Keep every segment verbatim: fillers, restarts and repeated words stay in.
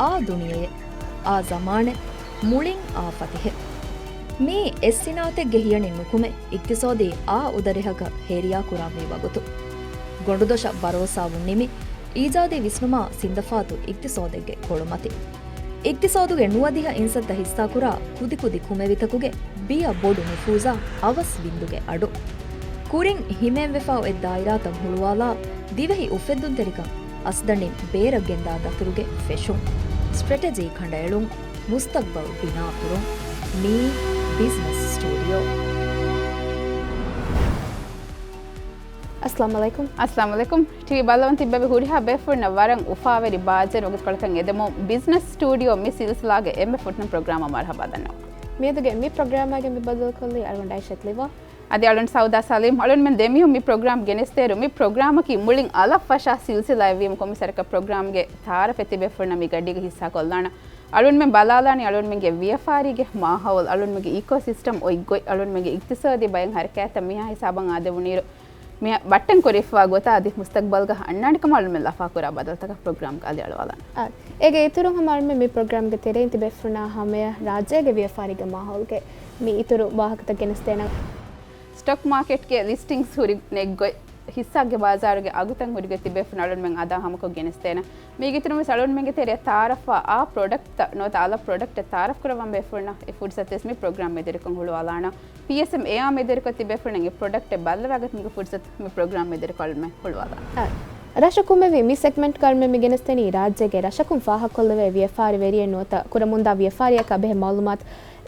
އާ ދުނިޔެއެއް، އާ ޒަމާނެއް، މުޅިން އާ ފަތިހެއް. މީ އެއް ސިނާއަތެއްގެ ހިޔަނި ނުކުމެ، އިޤްތިޞާދީ އާ އުދަރެހަކަށް ހޭރިޔާ ކުރާ މި ވަގުތު. ގޮނޑުދޮށަށް ބަރޯސާވުން ނިމި، އީޖާދީ ވިސްނުމާ ސިނދަފާތު އިޤްތިޞާދެއްގެ ކޮޅުމަތި. އިޤްތިޞާދުގެ ނުވަދިހަ އިންސައްތަ ހިއްސާކުރާ ކުދިކުދި ކުމެވިތަކުގެ ބިޔަ ބޮޑު ނުފޫޒާ އަވަސް ބިންދުގެ އަޑު. ކުރިން ހިމޭންވެފާ އޮތް ދާއިރާތައް ހުޅުވާލާ، ދިވެހި އުފެއްދުންތެރިކަން އަސްދަނޑިން ބޭރަށް ގެންދާ ދަތުރުގެ ފެށުން. ސްޓްރެޓެޖީ ކަނޑައެޅުން، މުސްތަޤްބަލް ބިނާކުރުން. މީ ބިޒްނަސް ސްޓޫޑިއޯ. އައްސަލާމު ޢަލައިކުމް. ޓީވީ ބައްލަވަން ތިއްބެވި ހުރިހާ ބޭފުޅުންނަށް ވަރަށް އުފާވެރި ބާއްޖަވެރި ވަގުތުކޮޅަކަށް އެދެމުން، ބިޒްނަސް ސްޓޫޑިއޯ މި ސިލްސިލާގެ އެންމެ ފުރަތަމަ ޕްރޮގްރާމަށް މަރުޙަބާ ދަންނަވަން. މިއަދުގެ މި ޕްރޮގްރާމާގެ މި ބައްދަލުކޮށްލީ އަޅުގަނޑު އައިޝަތު ލިވާ. އަދި އަޅުން ސައުދާ ސަލީމް. އަޅުންމެން ދެމީހުން މި ޕްރޮގްރާމް ގެނެސްދޭއިރު، މި ޕްރޮގްރާމަކީ މުޅިން އަލަށް ފަށާ ސިލްސިލާއެއްވީމަ، ކޮންމެސް ވަރަކަށް ޕްރޮގްރާމްގެ ތައާރަފެއް ތިބޭފުޅުންނަށް މި ގަޑީގަ ހިއްސާކޮށްލާނަން. އަޅުންމެން ބަލާލާނީ އަޅުންމެންގެ ވިޔަފާރީގެ މާހައުލް، އަޅުންމެންގެ އީކޯ ސިސްޓަމް އޮތް ގޮތް، އަޅުންމެންގެ އިޤްތިޞާދީ ބައެއް ހަރަކާތްތައް މިހާ ހިސާބަށް އާދެވުނުއިރު، މި ބައްޓަން ކުރިފައިވާ ގޮތާ އަދި މުސްތަޤްބަލްގަ އަންނާނެ ކަމަށް އަޅުމެން ލަފާކުރާ ބަދަލުތަކަށް ޕްރޮގްރާމްގަ އަލިއަޅުވާލާނެ. އާ، އޭގެ އިތުރުން ހަމަ އަޅުމެން މި ޕްރޮގްރާމްގެ ތެރެއިން ތިބޭފުޅުންނާ ހަމަޔަށް ރާއްޖޭގެ ވިޔަފާރީގެ މާހައުލްގެ މި އިތުރު ވާހަކަތައް ގެނެސްދޭނަން. ސްޓޮކް މާކެޓްގެ ލިސްޓިންގްސް ހުރި ނެތް ގޮތް، ހިއްސާގެ ބާޒާރުގެ އަގުތައް ހުރި ގޮތް ތިބޭފުޅުން އަޅުންމެން އަދާ ހަމަކޮށް ގެނެސްދޭނަން. މީގެ އިތުރުން ވެސް އަޅުންމެންގެ ތެރެއަށް ތައާރަފްވާ އާ ޕްރޮޑަކްޓްތައް ނުވަތަ އަލަށް ޕްރޮޑަކްޓެއް ތައާރަފް ކުރައްވަން ބޭފުޅުންނަށް އެ ފުރުސަތު ވެސް މި ޕްރޮގްރާމް މެދުވެރިކޮށް ހުޅުވާލާނަން. ޕީއެސްއެމް އެއާ މެދުވެރިކޮށް ތިބޭފުޅުން އެ ޕްރޮޑަކްޓެއް ބައްލަވާގަތުމުގެ ފުރުސަތު މި ޕްރޮގްރާމް މެދުވެރިކޮށް އަޅުމެން ހުޅުވާލާނަން. އާ، ރަށަކުން މެވި މި ސެގްމެންޓްގަ އަޅުމެން މި ގެނެސްދެނީ ރާއްޖޭގެ ރަށަކުން ފާހަގަކޮށްލެވޭ ވިޔަފާރިވެރިއެއް ނުވަތަ ކުރަމުންދާ ވިޔަފާރިއަކާ ބެހޭ މައުލޫމާތު.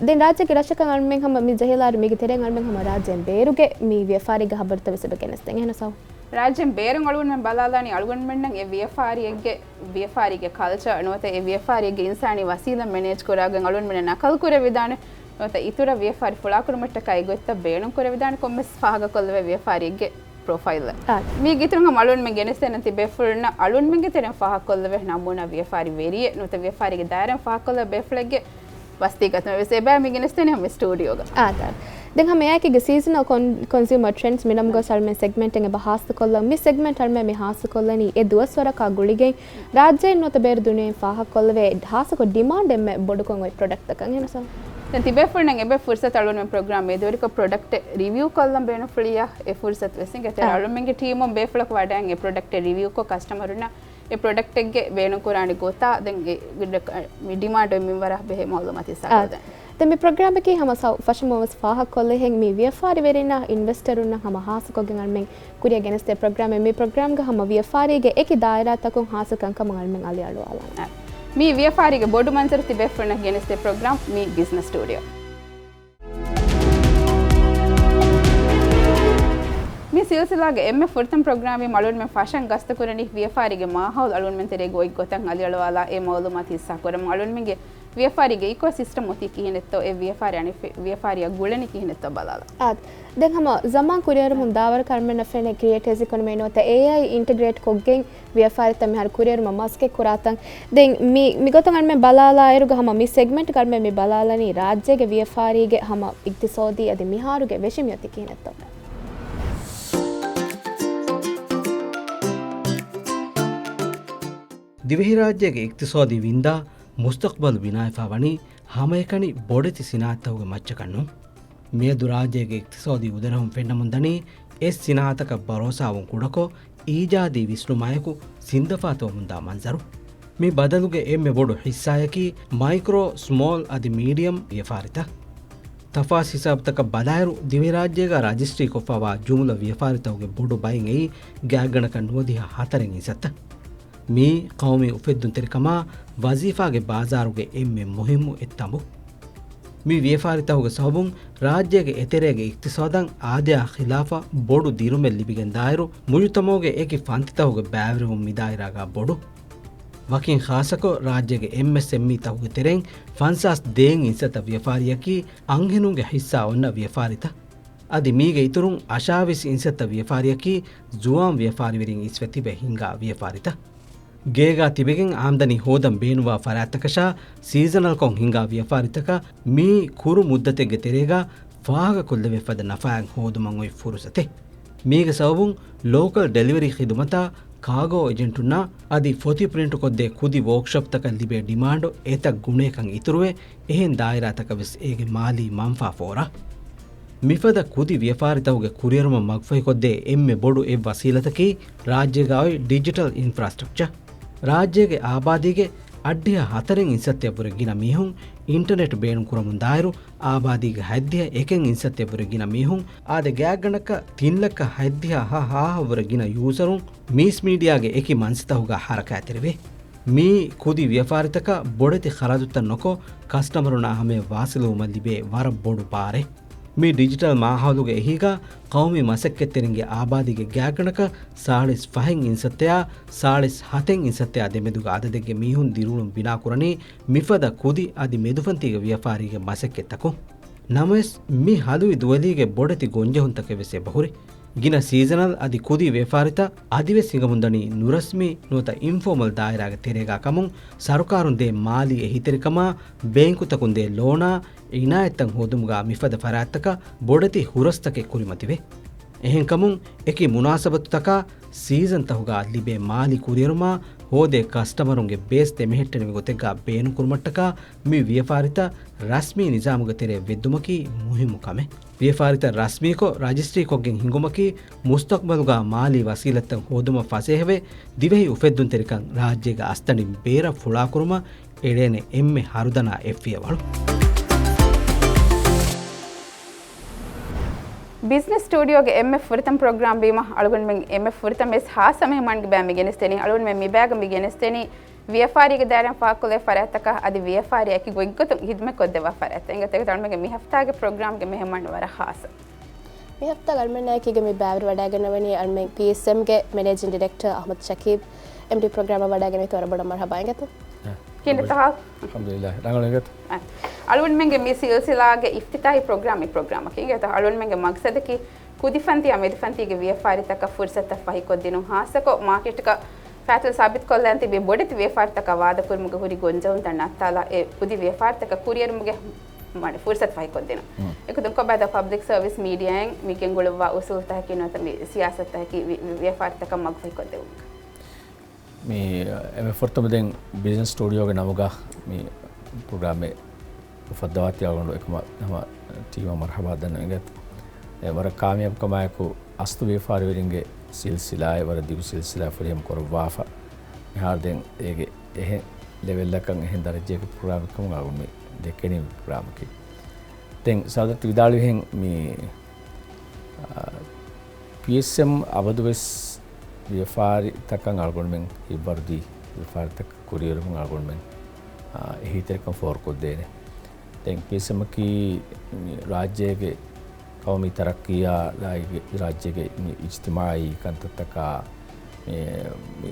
ދެން ރާއްޖޭގެ ރަށަކަށް އަޅުމެން ހަމަ މި ޖެހިލާއިރު މީގެ ތެރެއިން އަޅުމެން ހަމަ ރާއްޖޭން ބޭރުގެ މި ވިޔަފާރީގެ ހަބަރުތައް ވެސް އެބަ ގެނެސްދެން. އެހެން ސައު. ރާއްޖޭން ބޭރުން އަޅުގަނޑުމެން ބަލާލާނީ އަޅުގަނޑުމެންނަށް އެ ވިޔަފާރިއެއްގެ، ވިޔަފާރީގެ ކަލްޗާ ނުވަތަ އެ ވިޔަފާރީގެ އިންސާނީ ވަސީލަ މެނޭޖް ކުރާގެން އަޅުގަނޑުމެންނަށް ނަކަލް ކުރެވިދާނެ ނުވަތަ އިތުރަށް ވިޔަފާރި ފުޅާކުރުމަށްޓަކާ އެ ގޮތްތައް ބޭނުން ކުރެވިދާނެ ކޮންމެސް ފާހަގަކޮށްލެވޭ ވިޔަފާރިއެއްގެ ޕްރޮފައިލް. އާ. މީގެ އިތުރުން ހަމަ އަޅުންމެން ގެނެސްދޭނަން ތިބޭފުޅުންނަށް އަޅުންމެންގެ ތެރެއިން ފާހަގަކޮށްލެވޭ ނަމޫނާ ވިޔަފާރި ވެރިއެއް ނުވަތަ ވިޔަފާރީގެ ދާއިރާއިން ފާހަގަކޮށްލެވޭ ބޭފުޅެއްގެ ވަސްތީގަތުމެއް ވެސް އެބައި މި ގެނެސްދޭނީ ހަމަ ސްޓޫޑިއޯގަ. އާދެ. ދެން ހަމަ އެއާއެކީގަ ސީޒަނަލް ކޮން-، ކޮންސިއުމަރ ޓްރެންޑްސް މި ނަމުގަ އަޅުމެން ސެގްމެންޓެއް އެބަ ހާއްސަކޮށްލަން. މި ސެގްމެންޓް އަޅުމެން މި ހާއްސަކޮށްލަނީ އެ ދުވަސްވަރަކާ ގުޅިގެން ރާއްޖޭން ނުވަތަ ބޭރު ދުނިޔެއިން ފާހަގަކޮށްލެވޭ ހާއްސަކޮށް ޑިމާންޑް އެންމެ ބޮޑުކޮށް އޮތް ޕްރޮޑަކްޓްތަކަށް. އެހެންސަ. ދެން ތިބޭފުޅުންނަށް އެބަ ފުރުސަތު އަޅުގަނޑުމެން ޕްރޮގްރާމް މެދުވެރިކޮށް ޕްރޮޑަކްޓެއް ރިވިއު ކޮށްލަން ބޭނުންފުޅިއްޔާ އެ ފުރުސަތު ވެސް އިނގޭ. އާ. އަޅުމެންގެ ޓީމުން ބޭފުޅަކު ވަޑައިގެން އެ ޕްރޮޑަކްޓެއް ރިވިއުކޮށް ކަސްޓަމަރުންނަށް އެ ޕްރޮޑަކްޓެއްގެ ބޭނުންކުރާނެ ގޮތާ ދެން އެ ޑި-، މި ޑިމާންޑު މިންވަރާ ބެހޭ މައުލޫމާތު ހިއްސާކޮށްދޭން. އާ. ދެން މި ޕްރޮގްރާމަކީ ހަމަ ސައު-، ފަށަމުން ވެސް ފާހަގަކޮށްލިހެން މި ވިޔަފާރިވެރިންނާ އިންވެސްޓަރުންނަށް ހަމަ ހާއްސަކޮށްގެން އަޅުމެން ކުރިއަށް ގެނެސްދޭ ޕްރޮގްރާމެއް. މި ޕްރޮގްރާމްގަ ހަމަ ވިޔަފާރީގެ އެކި ދާއިރާތަކުން ހާއްސަ ކަންކަމަށް އަޅުމެން އަލިއަޅުވާލާނެ. މީ ވިޔަފާރީގެ ބޮޑު މަންޒަރު ތިބޭފުޅުންނަށް ގެނެސްދޭ ޕްރޮގްރާމް މީ ބިޒްނަސް ސްޓޫޑިއޯ. މި ސިލްސިލާގެ އެންމެ ފުރަތަމަ ޕްރޮގްރާމް ވީމަ އަޅުންމެން ފަށަން ގަސްތުކުރަނީ ވިޔަފާރީގެ މާހައުލް އަޅުންމެން ތެރޭގަ އޮތް ގޮތަށް އަލިއަޅުވާލާ އެ މައުލޫމާތު ހިއްސާކުރަމުން. އަޅުންމެންގެ ވިޔަފާރީގެ އިކޯ ސިސްޓަމް އޮތީ ކިހިނެއްތޯ، އެ ވިޔަފާރި އަނި-، ވިޔަފާރިއަށް ގުޅެނީ ކިހިނެއްތޯ ބަލާލާ. އާދެ. ދެން ހަމަ ޒަމާން ކުރިއެރުމުން ދާވަރަކަށް އަޅުމެންނަށް ފެނޭ ކްރިއޭޓް އެކޮނޮމީ ނުވަތަ އޭއައި އިންޓަގްރޭޓް ކޮށްގެން ވިޔަފާރިތައް މިހާރު ކުރިއެރުމަށް މަސައްކަތް ކުރާތަން. ދެން މި، މިގޮތުން އަޅުމެން ބަލާލާއިރުގަ ހަމަ މި ސެގްމެންޓްގަ އަޅުމެން މި ބަލާލަނީ ރާއްޖޭގެ ވިޔަފާރީގެ ހަމަ އިޤްތިޞާދީ އަދި މިހާރުގެ ވެށި މިއޮތީ ކިހިނެއްތޯ. ދިވެހިރާއްޖޭގެ އިޤްތިޞާދީ ވިންދާ މުސްތަޤްބަލު ބިނާވެފަ ވަނީ ހަމައެކަނި ބޮޑެތި ސިނާއަތްތަކުގެ މައްޗަކަށް ނޫން. މިއަދު ރާއްޖޭގެ އިޤްތިޞާދީ އުދަރެހުން ފެންނަމުންދަނީ އެއް ސިނާއަތަކަށް ބަރޯސާވުން ކުޑަކޮށް، އީޖާދީ ވިސްނުމާއެކު ސިންދަފާތުވަމުންދާ މަންޒަރު. މި ބަދަލުގެ އެންމެ ބޮޑު ހިއްސާއަކީ މައިކްރޯ، ސްމޯލް އަދި މީޑިއަމް ވިޔަފާރިތައް. ތަފާސް ހިސާބުތަކަށް ބަލާއިރު، ދިވެހިރާއްޖޭގަ ރަޖިސްޓްރީކޮށްފައިވާ ޖުމްލަ ވިޔަފާރިތަކުގެ ބޮޑު ބައިން އެއީ ގާތްގަނޑަކަށް ނުވަދިހަ ހަތަރެއް އިންސައްތަ. މީ ޤައުމީ އުފެއްދުންތެރިކަމާ ވަޒީފާގެ ބާޒާރުގެ އެންމެ މުހިއްމު އެއްތަނބު. މި ވިޔަފާރިތަކުގެ ސަބަބުން ރާއްޖޭގެ އެތެރޭގެ އިޤްތިޞާދަށް އާދަޔާ ޚިލާފަށް ބޮޑު ދިރުމެއް ލިބިގެންދާއިރު، މުޖުތަމަޢުގެ އެކި ފަންތިތަކުގެ ބައިވެރިވުން މިދާއިރާގަ ބޮޑު. ވަކިން ޚާއްޞަކޮށް، ރާއްޖޭގެ އެމްއެސްއެމްއީތަކުގެ ތެރެއިން ފަންސާސް ދޭއް އިންސައްތަ ވިޔަފާރިއަކީ އަންހެނުންގެ ހިއްސާ އޮންނަ ވިޔަފާރިތައް. އަދި މީގެ އިތުރުން އަށާވީސް އިންސައްތަ ވިޔަފާރިއަކީ ޒުވާން ވިޔަފާރިވެރިން އިސްވެ ތިބެ ހިންގާ ވިޔަފާރިތައް. ގޭގަ ތިބެގެން އާމްދަނީ ހޯދަން ބޭނުންވާ ފަރާތްތަކަށާ ސީޒަނަލްކޮށް ހިންގާ ވިޔަފާރިތަކަށް މީ ކުރު މުއްދަތެއްގެ ތެރޭގަ ފާހަގަކޮށްލެވޭ ފަދަ ނަފާއެއް ހޯދުމަށް އޮތް ފުރުސަތެއް. މީގެ ސަބަބުން ލޯކަލް ޑެލިވަރީ ޚިދުމަތާ ކާގޯ އެޖެންޓުންނާ އަދި ފޮތި ޕްރިންޓުކޮށްދޭ ކުދި ވޯކްޝޮޕްތަކަށް ލިބޭ ޑިމާންޑު އެތައް ގުނަޔަކަށް އިތުރުވެ، އެހެން ދާއިރާތަކަށް ވެސް އޭގެ މާލީ މަންފާ ފޯރާ. މިފަދަ ކުދި ވިޔަފާރިތަކުގެ ކުރިއެރުމަށް މަގުފަހިކޮށްދޭ އެންމެ ބޮޑު އެއް ވަސީލަތަކީ ރާއްޖޭގަ އޮތް ޑިޖިޓަލް އިންފްރާސްޓްރަކްޗަ. ރާއްޖޭގެ އާބާދީގެ އަށްޑިހަ ހަތަރެއް އިންސައްތައަށްވުރެ ގިނަ މީހުން އިންޓަނެޓް ބޭނުންކުރަމުންދާއިރު، އާބާދީގެ ހަތްދިހަ އެކެއް އިންސައްތައަށްވުރެ ގިނަ މީހުން އާދެ ގާތްގަނޑަކަށް ތިން ލައްކަ ހަތްދިހަ ހަ ހާހަށްވުރެ ގިނަ ޔޫޒަރުން މީސް މީޑިއާގެ އެކި މަންސަތަހުގަ ހަރަކާތްތެރިވޭ. މިއީ ކުދި ވިޔަފާރިތަކަށް ބޮޑެތި ޚަރަދުތައް ނުކޮށް، ކަސްޓަމަރުންނާ ހަމަޔަށް ވާސިލުވުމަށް ލިބޭ ވަރަށް ބޮޑު ބާރެއް. މި ޑިޖިޓަލް މާހައުލުގެ އެހީގަ ޤައުމީ މަސައްކަތްތެރިންގެ އާބާދީގެ ގާތްގަނޑަކަށް ސާޅީސް ފަހެއް އިންސައްތަޔާ ސާޅީސް ހަތެއް އިންސައްތަޔާ ދެމެދުގެ އަދަދެއްގެ މީހުން ދިރިއުޅުން ބިނާކުރަނީ މިފަދަ ކުދި އަދި މެދުފަންތީގެ ވިޔަފާރީގެ މަސައްކަތްތަކުން. ނަމަވެސް، މި ހަލުވި ދުވަލީގެ ބޮޑެތި ގޮންޖެހުންތަކެއް ވެސް އެބަހުރި. ގިނަ ސީޒަނަލް އަދި ކުދި ވިޔަފާރިތައް އަދިވެސް ހިނގަމުންދަނީ ނުރަސްމީ ނުވަތަ އިންފޯމަލް ދާއިރާގެ ތެރޭގަ ކަމުން، ސަރުކާރުން ދޭ މާލީ އެހީތެރިކަމާ، ބޭންކުތަކުން ދޭ ލޯނާ، އިނާޔަތްތައް ހޯދުމުގަ މިފަދަ ފަރާތްތަކަށް ބޮޑެތި ހުރަސްތަކެއް ކުރިމަތިވޭ. އެހެންކަމުން، އެކި މުނާސަބަތުތަކާ ސީޒަންތަކުގަ ލިބޭ މާލީ ކުރިއެރުމާ ހޯދޭ ކަސްޓަމަރުންގެ ބޭސް ދެމެހެއްޓެނިވި ގޮތެއްގަ ބޭނުންކުރުމަށްޓަކާ މި ވިޔަފާރިތައް ރަސްމީ ނިޒާމުގެ ތެރެއަށް ވެއްދުމަކީ މުހިއްމު ކަމެއް. ވިޔަފާރިތައް ރަސްމީކޮށް ރަޖިސްޓްރީކޮށްގެން ހިނގުމަކީ މުސްތަޤްބަލުގަ މާލީ ވަސީލަތްތައް ހޯދުމަށް ފަސޭހަވެ، ދިވެހި އުފެއްދުންތެރިކަން ރާއްޖޭގެ އަސްތަނޑިން ބޭރަށް ފުޅާކުރުމަށް އެޅޭނެ އެންމެ ހަރުދަނާ އެއް ފިޔަވަޅު. ބިޒްނަސް ސްޓޫޑިއޯގެ އެންމެ ފުރަތަމަ ޕްރޮގްރާމް ވީމަ، އަޅުގަނޑުމެން އެންމެ ފުރަތަމަ ވެސް ހާއްސަ މެހެމާންގެ ބައި މި ގެނެސްދެނީ. އަޅުގަނޑުމެން މި ބައިގަ މި ގެނެސްދެނީ ވިޔަފާރީގެ ދާއިރާއިން ފާހަގަކޮށްލޭ ފަރާތްތަކާ އަދި ވިޔަފާރިއަކީ ގޮތްގޮތުން ހިދުމަތްކޮށްދެއްވާ ފަރާތްތައް. އިނގޭތޯ އަޅުގަނޑުމެންގެ މި ހަފްތާގެ ޕްރޮގްރާމްގެ މެހެމާން ވަރަށް ހާއްސަ. މި ހަފްތާގަ އަޅުމެންނާއެކީގަ މި ބައިވެރިވަޑައިގަންނަވަނީ އަޅުމެން ޕީއެސްއެމްގެ މެނޭޖިން ޑިރެކްޓަރ އަޙްމަދު ޝަކީބް. އެމްޑީ ޕްރޮގްރާމަށް ވަޑައިގެން ވަރަށް ބޮޑަށް މަރުޙަބާ އިނގޭތޯ. ކިހިނެއްތަ ޙާލު؟ އަލްޙަމްދުލިއްލާހް. ރަނގަޅު އިނގޭތޯ؟ އަޅުގަނޑުމެންގެ މި ސިލްސިލާގެ އިފްތިތާޙީ ޕްރޮގްރާމް މި ޕްރޮގްރާމަކީ އިނގޭތޯ. އަޅުގަނޑުމެންގެ މަގްސަދަކީ ކުދިފަންތިއާ މެދުފަންތީގެ ވިޔަފާރިތަކަށް ފުރުސަތުތައް ފަހިކޮށްދިނުން، ހާއްސަކޮށް މާކެޓްގަ ފައިތުލް ސާބިތުކޮށްލަން ތިބި ބޮޑެތި ވިޔަފާރިތަކާ ވާދަކުރުމުގެ ހުރި ގޮންޖެހުންތައް ނައްތާލާ އެ ކުދި ވިޔަފާރިތަކަށް ކުރިއެރުމުގެ މަޑެ ފުރުސަތު ފަހިކޮށްދިނުން. އެކުދިން ކޮބާތޯ ޕަބްލިކް ސަރވިސް މީޑިއާއިން މި ގެންގުޅުއްވާ އުސޫލުތަކަކީ ނުވަތަ މި ސިޔާސަތުތަކަކީ ވި-، ވި-، ވިޔަފާރިތަކަށް މަގުފަހި ކޮށްދެވުމަކަށް. މި އެންމެ ފުރަތަމަ ދެން ބިޒްނަސް ސްޓޫޑިއޯގެ ނަމުގަ މި ޕްރޮގްރާމެއް އުފައްދަވާތީ އަޅުގަނޑު އެކަމަށް ހަމަ ޓީމަށް މަރުޙަބާ ދަންނަވަން އިނގޭތޯ. އެ ވަރަށް ކާމިޔާބުކަމާއެކު އަސްލު ވިޔަފާރިވެރިންގެ ސިލްސިލާއެއް ވަރަށް ދިގު ސިލްސިލާއެއް ފުރިހަމަ ކުރައްވާފަ. މިހާރު ދެން އޭގެ އެހެން ލެވެލްއަކަށް އެހެން ދަރަޖައަކު ޕްރޮގްރާމެއް ކަމުން އަޅުގަނޑު މި ދެކެނީ މި ޕްރޮގްރާމަކީ. ދެން ސާދަތު ވިދާޅުވިހެން މި، އާ، ޕީއެސްއެމް އަބަދުވެސް ވިޔަފާރިތަކަށް އަޅުގަނޑުމެން ހިތްވަރުދީ ވިޔަފާރިތަކަށް ކުރިއެރުމުން އަޅުގަނޑުމެން، އާ، އެހީތެރިކަން ފޯރުކޮށްދޭނެ. ދެން ޕީއެސްއެމްއަކީ މި ރާއްޖޭގެ ޤައުމީ ތަރައްޤީއާ، ރާއްޖޭގެ، ރާއްޖޭގެ މި އިޖްތިމާޢީ ކަންތައްތަކާ، މި، މި،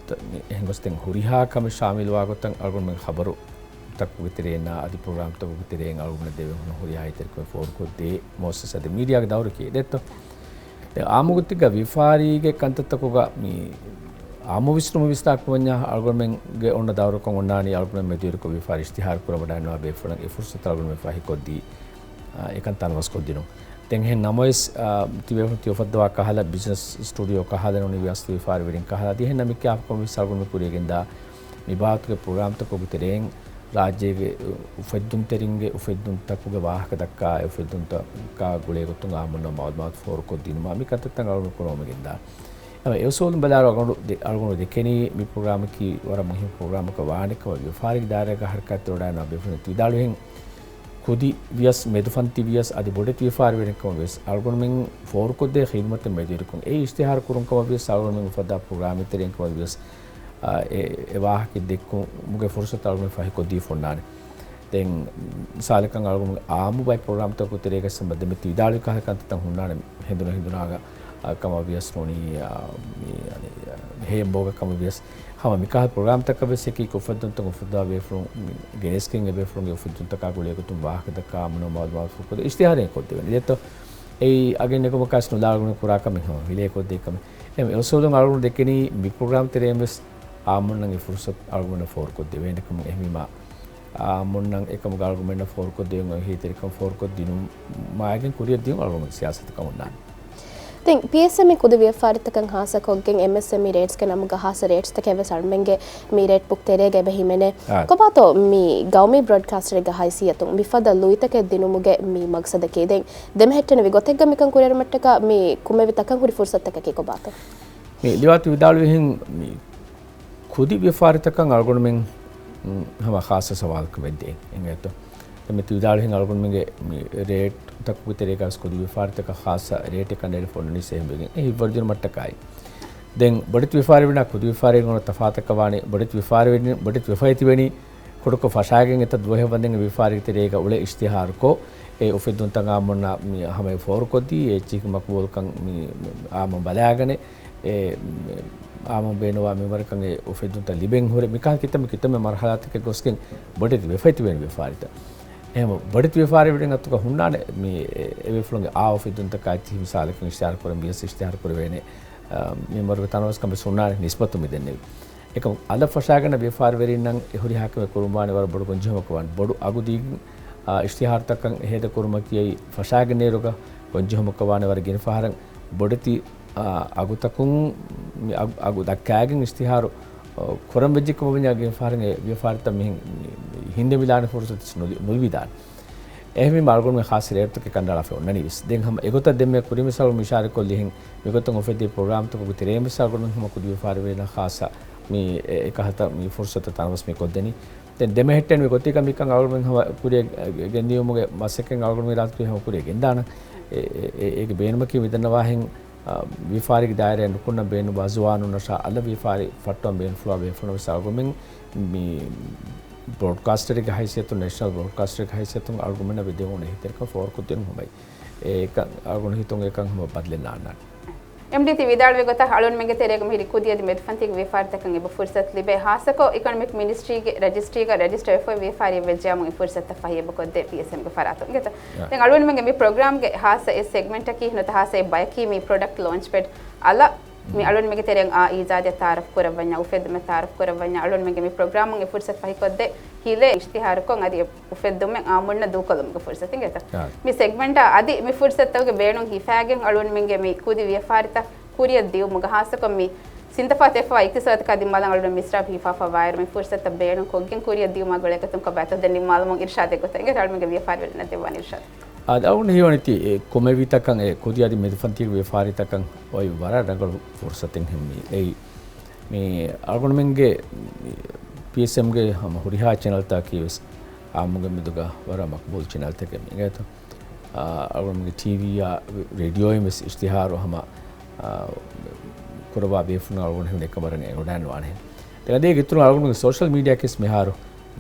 ތަ-، މި އެހެން ގޮސް ދެން ހުރިހާ ކަމެއް ޝާމިލުވާ ގޮތަށް އަޅުގަނޑުމެން ޚަބަރުތަކުގެ ތެރެއިންނާ އަދި ޕްރޮގްރާމްތަކުގެ ތެރެއިން އަޅުގަނޑަށް ދެވޭ ހުންނަ ހުރިހާ އެހީތެރިކަމެއް ފޯރުކޮށްދޭ މުއައްސަސާ. ދެން މީޑިއާގެ ދައުރަކީ އެއް ދެއްތޯ. ދެން އާއްމުގޮތެއްގަ ވިޔަފާރީގެ ކަންތައްތަކުގަ މި އާއްމު ވިސްނުމުން ވިސްނާކަމަށްޏާ އަޅުގަނޑުމެންގެ އޮންނަ ދައުރަކަށް އޮންނާނީ އަޅުގަނޑުމެން މެދުވެރިކޮށް ވިޔަފާރި އިޝްތިހާރު ކުރަމަޑާންވާ ބޭފުޅަށް އެ ފުރުސަތު އަޅުގަނޑުމެން ފަހިކޮށްދީ، އާ، އެކަން ތަނަވަސްކޮށްދިނުން. ދެން އެހެން ނަމަވެސް، އާ، ތިބޭފުޅުން ތި އުފައްދަވާ ކަހަލަ، ބިޒްނަސް ސްޓޫޑިއޯ ކަހަލަ ނޫނީ ވިޔަސް ވިޔަފާރިވެރިން ކަހަލަ އަދި އެހެން ނަމެއް ކިޔާފަކަމަށް ވެސް އަޅުގަނޑުމެން ކުރިއަށްގެންދާ މި ބާވަތުގެ ޕްރޮގްރާމްތަކުގެ ތެރެއިން ރާއްޖޭގެ އުފެއްދުންތެރިންގެ އުފެއްދުންތަކުގެ ވާހަކަ ދައްކާ، އެ އުފެއްދުންތަކާ ގުޅޭގޮތުން އާއްމުންނަށް މައުލޫމާތު ފޯރުކޮށްދިނުމާ މި ކަންތައްތައް އަޅުގަނޑު ކުރަމުން ގެންދާ. އެ އުސޫލުން ބަލާއިރު އަޅުގަނޑު ދެ-، އަޅުގަނޑު ދެކެނީ މި ޕްރޮގްރާމަކީ ވަރަށް މުހިންމު ޕްރޮގްރާމަކަށް ވާނެ ކަމަށް. ވިޔަފާރީގެ ދާއިރާގަ ހަރަކާތްތެރިވަޑައިގަންނަވާ ބޭފުޅުން ވިދާޅުވިހެން ކުދި ވިޔަސް މެދުފަންތި ވިޔަސް އަދި ބޮޑެތި ވިޔަފާރިވެރިން ކަމަށް ވިޔަސް އަޅުގަނޑުމެން ފޯރުކޮށްދޭ ޚިދުމަތެއް މެދުވެރިކޮށް އެ އިޝްތިހާރު ކުރުން ކަމަށް ވިޔަސް އަޅުގަނޑުމެން އުފައްދާ ޕްރޮގްރާމެއް ތެރެއިން ކަމަށް ވިޔަސް، އާ، އެ، އެ ވާހަކަ ދެއްކުމުގެ ފުރުސަތު އަޅުގަނޑުމެން ފަހިކޮށްދީފަ އޮންނާނެ. ދެން މިސާލަކަށް އަޅުގަނޑު އާއްމު ބައެއް ޕްރޮގްރާމްތަކުގެ ތެރޭގަ ސަމްބަންދެމެ ތި ވިދާޅުވި ކަހަލަ ކަންތައްތައް ހުންނާނެ ހެނދުނު ހެނދުނާގަ، އާ، ކަމަށް ވިޔަސް ނޫނީ، އާ، މި، އަނެ، ހޭ މޯގަ ކަމަށް ވިޔަސް ހަމަ މިކަހަލަ ޕްރޮގްރާމްތަކަށް ވެސް އެކީ އުފެއްދުންތައް އުފައްދާ ބޭފުޅުން ގެނެސްގެން އެބޭފުޅުންގެ އުފެއްދުންތަކާ ގުޅޭގޮތުން ވާހަކަދައްކާ އަމުނު މައުލޫމާތު ފޯރުކޮށްދޭ އިޝްތިހާރެއް ކޮށްދެވޭނެ. ދެއްތޯ އެއީ އަގެއް ނެގުމަކާސް ނުލާ އަޅުގަނޑު ކުރާ ކަމެއް ހަމަ ހިލޭ ކޮށްދޭ ކަމެއް. އެހެން އެ އުސޫލުން އަޅުގަނޑު ދެކެނީ މި ޕްރޮގްރާމް ތެރެއިން ވެސް އާއްމުންނަށް އެ ފުރުސަތު އަޅުގަނޑަށް ފޯރުކޮށްދެވޭނެ ކަމަށް. އެހެންވީމާ އާއްމުންނަށް އެކަމުގަ އަޅުގަނޑުމެންނަށް ފޯރުކޮށްދެވުން އެހީތެރިކަން ފޯރުކޮށްދިނުމާއިގެން ކުރިއަށްދިޔުން އަޅުގަނޑު ސިޔާސަތު ކަމުން ނާން. ދެ ދެން ޕީއެސްއެމްއީ ކުދި ވިޔަފާރިތަކަށް ހާއްސަކޮށްގެން އެމްއެސްއެމްއީ ރޭޓްސްގެ ނަމުގަ ހާއްސަ ރޭޓްސްތަކެއް ވެސް އަޅުމެންގެ މި ރޭޓް ބުކް ތެރޭގަ އެބަ ހިމެނޭ. އާ. ކޮބާތޯ މި ގައުމީ ބްރޯޑްކާސްޓަރެއްގެ ހައިސިއްޔަތުން މިފަދަ ލުއިތަކެއް ދިނުމުގެ މި މަގްސަދަކީ؟ ދެން ދެމެހެއްޓެނިވި ގޮތެއްގަ މިކަން ކުރިއެރުމަށްޓަކާ މި ކުމެވި ތަކަށް ހުރި ފުރުސަތުތަކަކީ ކޮބާތޯ؟ މި ލިވާތު ވިދާޅުވިހެން މި ކުދި ވިޔަފާރިތަކަށް އަޅުގަނޑުމެން، މް، ހަމަ ޚާއްސަ ސަވާލަކަށް ވެއްދޭ އިނގޭތޯ. ދެން މި ތި ވިދާޅުވިހެން އަޅުގަނޑުމެންގެ މި ރޭޓްތަކުގެ ތެރޭގަ ވެސް ކުދި ވިޔަފާރިތަކަށް ޚާއްސަ ރޭޓެއް ކަނޑައެޅިފަ އޮންނަނީސް އެހެންވެގެން އެ ހިތްވަރުދިނުމަށްޓަކާއި. ދެން ބޮޑެތި ވިޔަފާރިވެރިންނާ ކުދި ވިޔަފާރިވެރިންނާ ތަފާތަކަށް ވާނީ ބޮޑެތި ވިޔަފާރިވެރިން، ބޮޑެތި ވެފައި ތިބެނީ ކުޑަކޮށް ފަށާގެން އެތައް ދުވަހެއް ވަންދެން ވިޔަފާރިގެ ތެރޭގަ އުޅޭ އިޝްތިހާރުކޮށް، އެ އުފެއްދުންތައް އާއްމުންނާ މި ހަމަޔަށް ފޯރުކޮށްދީ، އެއްޗިހި މަޤްބޫލުކަން މި އާއްމުން ބަލާގަނެ، އެ އާއްމުން ބޭނުންވާ މިންވަރަކަށް އެ އުފެއްދުންތައް ލިބެން ހުރެ، މިކަހަލަ ކިތަންމެ ކިތަންމެ މަރުހަލާތަކެއް ގޮސްގެން ބޮޑެތި ވެފައި ތިބެން ވިޔަފާރިތައް. އެހެން ބޮޑެތި ވިޔަފާރިވެރިން އަތުގަ ހުންނާނެ މި އެ ބޭފުޅުންގެ އާ އުފެއްދުންތަކާ އެއްޗިހި މިސާލަކަށް އިޝްތިހާރު ކުރަން ވިޔަސް އިޝްތިހާރު ކުރެވޭނެ، މިންވަރުގެ ތަނަވަސްކަން ވެސް ހުންނާނެ ނިސްބަތު މި ދެންނެވި. އެކަމް އަލަށް ފަށާގަންނަ ވިޔަފާރިވެރިންނަށް އެ ހުރިހާ ކަމެއް ކުރުންވާނެ ވަރަށް ބޮޑު ގޮންޖެހުމަކަށް ވާނެ. ބޮޑު އަގު ދީގެން، އާ، އިޝްތިހާރުތަކަށް ހޭދަ ކުރުމަކީ އެއީ ފަށާގެންނޭރުގަ ގޮންޖެހުމަކަށް ވާނެ. ވަރަށް ގިނަ ފަހަރަށް ބޮޑެތި، އާ، އަގުތަކުން މި އަގު، އަގު ދައްކާގެން އިޝްތިހާރު، އާ، ކުރަން ވެއްޖެ ކަމަށް ވަންޏާ ގިނަ ފަހަރަށް އެ ވިޔަފާރިތައް މިހެން މި، މި ހިންދެވިދާނެ ފުރުސަތު ނުލި، ނުލިބިދާނެ. އެހެންވީމަ އަޅުގަނޑުމެން ޚާއްސަ ރޭޓްތަކެއް ކަނޑައަޅާފަ އޮންނަނީ ވެސް. ދެން ހަމަ އެގޮތަށް ދެންމެ ކުރިން މިސާލު އިޝާރާތްކޮށްލިހެން މިގޮތުން އުފެއްދި ޕްރޮގްރާމްތަކުގެ ތެރެއިން ވެސް އަޅުގަނޑުމެން ހަމަ ކުދި ވިޔަފާރިވެރިންނަށް ޚާއްސަ މި އެ، އެކަހަލަ މި ފުރުސަތު ތަނަވަސް މި ކޮށްދެނީ. ދެން ދެމެހެއްޓެނިވި ގޮތީގަ މިކަން އަޅުގަނޑުމެން ހަމަ ކުރިއަށް ގެންދިޔުމުގެ މަސައްކަތް އަޅުގަނޑުމެން އިރާދަކުރީ ހަމަ ކުރިއަށް ގެންދާނަން. އެ، އެ، އެ، އޭގެ ބޭނުމަކީ މިދަންނަވާހެން، އާ، ވިޔަފާރީގެ ދާއިރާއަށް ނުކުންނަ ބޭނުންވާ ޒުވާނުންނަށާ އަލަށް ވިޔަފާރި ފައްޓަވަން ބޭނުންފުޅުވާ ބޭފުޅުންނަށް ވެސް އަޅުގަނޑުމެން މި ބްރޯޑްކާސްޓަރެއްގެ ހައިސިއްޔަތުން، ނޭޝަނަލް ބްރޯޑްކާސްޓަރެއްގެ ހައިސިއްޔަތުން އަޅުގަނޑުމެންނަށް ވެދެވުނު އެހީތެރިކަން ފޯރުކޮށްދިނުން ހަމައި. އެކަން އަޅުގަނޑު ހިތުން އެކަން ހަމަ ބަދަލެއް ނާންނާނެ. އެމްޑީ ތި ވިދާޅުވި ގޮތަށް އަޅުގަނޑުމެންގެ ތެރޭގަ މިހިރީ ކުދި އަދި މެދުފަންތީގެ ވިޔަފާރިތަކަށް އެބަ ފުރުސަތު ލިބޭ. ހާއްސަކޮށް އިކޮނޮމިކް މިނިސްޓްރީގެ ރަޖިސްޓްރީގަ ރަޖިސްޓަރ ވެފައި ވިޔަފާރިއެއް ވެއްޖެޔާމު އެ ފުރުސަތުތައް ފަހި އެބަ ކޮށްދޭ ޕީއެސްއެމްގެ ފަރާތުން. އިނގޭތަ؟ އާ. ދެން އަޅުގަނޑުމެންގެ މި ޕްރޮގްރާމްގެ ހާއްސަ އެއް ސެގްމެންޓަކީ ނުވަތަ ހާއްސަ އެއް ބަޔަކީ މި ޕްރޮޑަކްޓް ލޯންޗް ޕެޑް އަލަށް މި އަޅުގަނޑުމެންގެ ތެރެއިން އާ އީޖާދެއް ތައާރަފް ކުރައްވަންޏާ، އުފެއްދުމެއް ތައާރަފް ކުރައްވަންޏާ، އަޅުގަނޑުމެންގެ މި ޕްރޮގްރާމުން އެ ފުރުސަތު ފަހިކޮށްދޭ ހިލޭ އިޝްތިހާރުކޮށް އަދި އެ އުފެއްދުމެއް އާއްމުންނަށް ދޫކޮށްލުމުގެ ފުރުސަތު. އިނގޭތަ؟ އާ. މި ސެގްމެންޓާ އަދި މި ފުރުސަތުގެ ބޭނުން ހިފާގެން އަޅުގަނޑުމެންގެ މި ކުދި ވިޔަފާރިތައް ކުރިއަށް ދިއުމުގަ ހާއްސަކޮށް މި ސިންތަފާތު އެއްފަވާ އިޤްތިޞާދަކާ ދިމާލަށް އަޅުގަނޑު މިސްރާބު ހިފާފަ ވާއިރު މި ފުރުސަތަށް ބޭނުން ކޮށްގެން ކުރިއަށް ދިއުމާ ގުޅޭގޮތުން ކޮބާތޯ ދެން ނިންމާލަމުން އިރުޝާދެއް ގޮތަށް އިނގޭތަ އަޅުގަނޑުމެންގެ ވިޔަފާރިވެރިންނަށް ދެއްވާނެ އިރުޝާދު. އާ، އަޅުގަނޑު ހީވަނީ ތި އެ ކުމެވި ތަކަށް އެ ކުދި އަދި މެދުފަންތީގެ ވިޔަފާރިތަކަށް އޮތް ވަރަށް ރަނގަޅު ފުރުސަތެއް ހެން މި އެއީ. މި އަޅުގަނޑުމެންގެ ޕީއެސްއެމްގެ ހަމަ ހުރިހާ ޗެނަލްތަކަކީ ވެސް އާއްމުގެ މެދުގަ ވަރަށް މަޤްބޫލު ޗެނަލްތަކެއް މި އިނގޭތަ؟ އާ، އަޅުގަނޑުމެންގެ ޓީވީއާ ރޭޑިއޯއިން ވެސް އިޝްތިހާރު ހަމަ، އާ، ކުރައްވާ ބޭފުޅުން އަޅުގަނޑު ހެން އެކަމަށް އެނގިވަޑައިގަންނަވާނެ. ދެން އަދި އޭގެ އިތުރުން އަޅުގަނޑުމެންގެ ސޯޝަލް މީޑިއާއަކީ ވެސް މިހާރު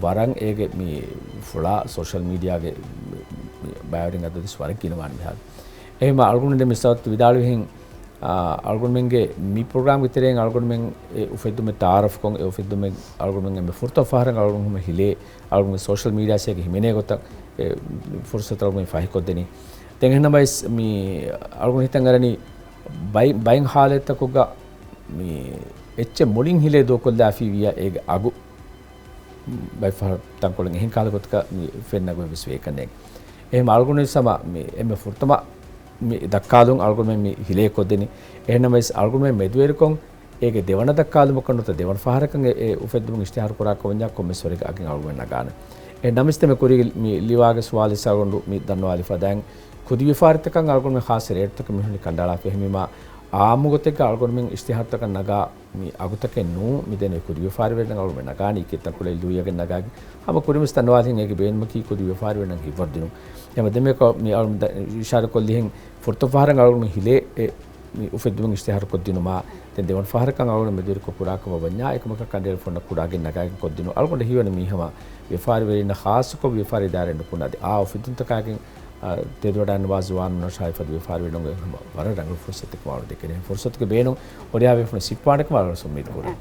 ވަރަށް އޭގެ މި ފުޅާ ސޯޝަލް މީޑިއާގެ މި، މި ބައިވެރިން އަދަދު ވެސް ވަރަށް ގިނަވާނެ މިހާރު. އެހެންވީމަ އަޅުގަނޑު ދެން މި ސަބަބު ވިދާޅުވިހެން، އާ، އަޅުގަނޑުމެންގެ މި ޕްރޮގްރާމްގެ ތެރެއިން އަޅުގަނޑުމެން އެ އުފެއްދުމެއް ތައާރަފްކޮށް، އެ އުފެއްދުމެއް އަޅުގަނޑުމެން އެންމެ ފުރަތަމަ ފަހަރަށް އަޅުގަނޑު ހިލޭ، އަޅުގަނޑުމެން ސޯޝަލް މީޑިއާއާއެކީ ހިމެނޭ ގޮތަށް އެ ފުރުސަތު އަޅުގަނޑު ފަހިކޮށްދެނީ. ދެން އެހެންނަމަވެސް މި އަޅުގަނޑު ހިތަށް އަރަނީ ބައި، ބައެއް ހާލަތްތަކުގަ މި އެއްޗެއް މުޅިން ހިލޭ ދޫކޮށްލާފި ވިޔަ އޭގެ އަގު ބައެއް ފަހަރު ތަންކޮޅެއް އެހެން ކަހަލަ ގޮތަކަށް މި ފެންނަ ގޮތް ވެސް ވޭ ކަންނޭނގެ. އެހެން އަޅުގަނޑު ވެސް ހަމަ މި އެންމެ ފުރަތަމަ މި ދައްކާލުން އަޅުގަނޑުމެން މި ހިލޭ ކޮށްދެނީ. އެހެންނަމަވެސް އަޅުގަނޑުމެން މެދުވެރިކޮށް އޭގެ ދެވަނަ ދައްކާލުމަކަށް ނުވަތަ ދެވަނަ ފަހަރަކަށް އެ، އެ އުފެއްދުމުގެ އިޝްތިހާރު ކުރާކަށް ވަންޏާ ކޮންމެސް ވަރެއްގެ އަގެއް އަޅުގަނޑުމެން ނަގާނެ. އެ ނަމަވެސް ދެންމެ ކުރީގެ މި ލިވާގެ ސުވާލު ވެސް އަޅުގަނޑު މި ދަންނަވާލިފަ ދާން ކުދި ވިޔަފާރިތަކަށް އަޅުގަނޑުމެން ޚާއްސަ ރޭޓްތަކެއް މިހުންނި ކަނޑައަޅާފަ. އެހެންވީމާ އާއްމު ގޮތެއްގަ އަޅުގަނޑުމެން އިޝްތިހާރުތަކަށް ނަގާ މި އަގުތަކެއް ނޫން، މި ދެން ކުދި ވިޔަފާރިވެރިންނަށް އަޅުގަނޑުމެން ނަގާނީ ކިތަންކޮޅެއް ލުއިއަގެން ނަގާގެން. ހަމަ ކުރިން ވެސް ދަންނަވާލިހެން އޭގެ ބޭނުމަކީ ކުދި ވިޔަފާރިވެރިންނަށް ހިތްވަރުދިނުން. އެހެންވީމާ ދެންމެ ކޮ-، މި އަޅުގަނޑު އިޝާރާތްކޮށްލިހެން ފުރަތަމަ ފަހަރަށް އަޅުގަނޑު ހިލޭ އެ މި އުފެއްދުމުގެ އިޝްތިހާރު ކޮށްދިނުމާ، ދެން ދެވަނަ ފަހަރަކަށް އަޅުގަނޑު މެދުވެރިކޮށް ކުރާކަމަށް ވަންޏާ އެކަމަކަށް ކަނޑައެޅިފަ އޮންނަ ކުޑަ އަގެއް ނަގާގެން ކޮށްދިނުން. އަޅުގަނޑަށް ހީވަނީ މީ ހަމަ ވިޔަފާރިވެރިންނަށް ޚާއްޞަކޮށް ވިޔަފާރި ދާއިރާއަށް ނުކުންނަ އަދި އާ އުފެއްދުންތަކާގެން، އާ، ތެދުވަޑައިގަންނަވާ ޒުވާނުންނަށާ ހިފަދި ވިޔަފާރިވެރިންނަށް ވަރަށް ރަނގަޅު ފުރުސަތެއް ވާނު ދެކެނީ. ފުރުސަތުގެ ބޭނުން ހުރިހާ ބޭފުޅުން ސިއްޕާނެކަމަށް އަޅުގަނޑު އުއްމީދު ކުރަން.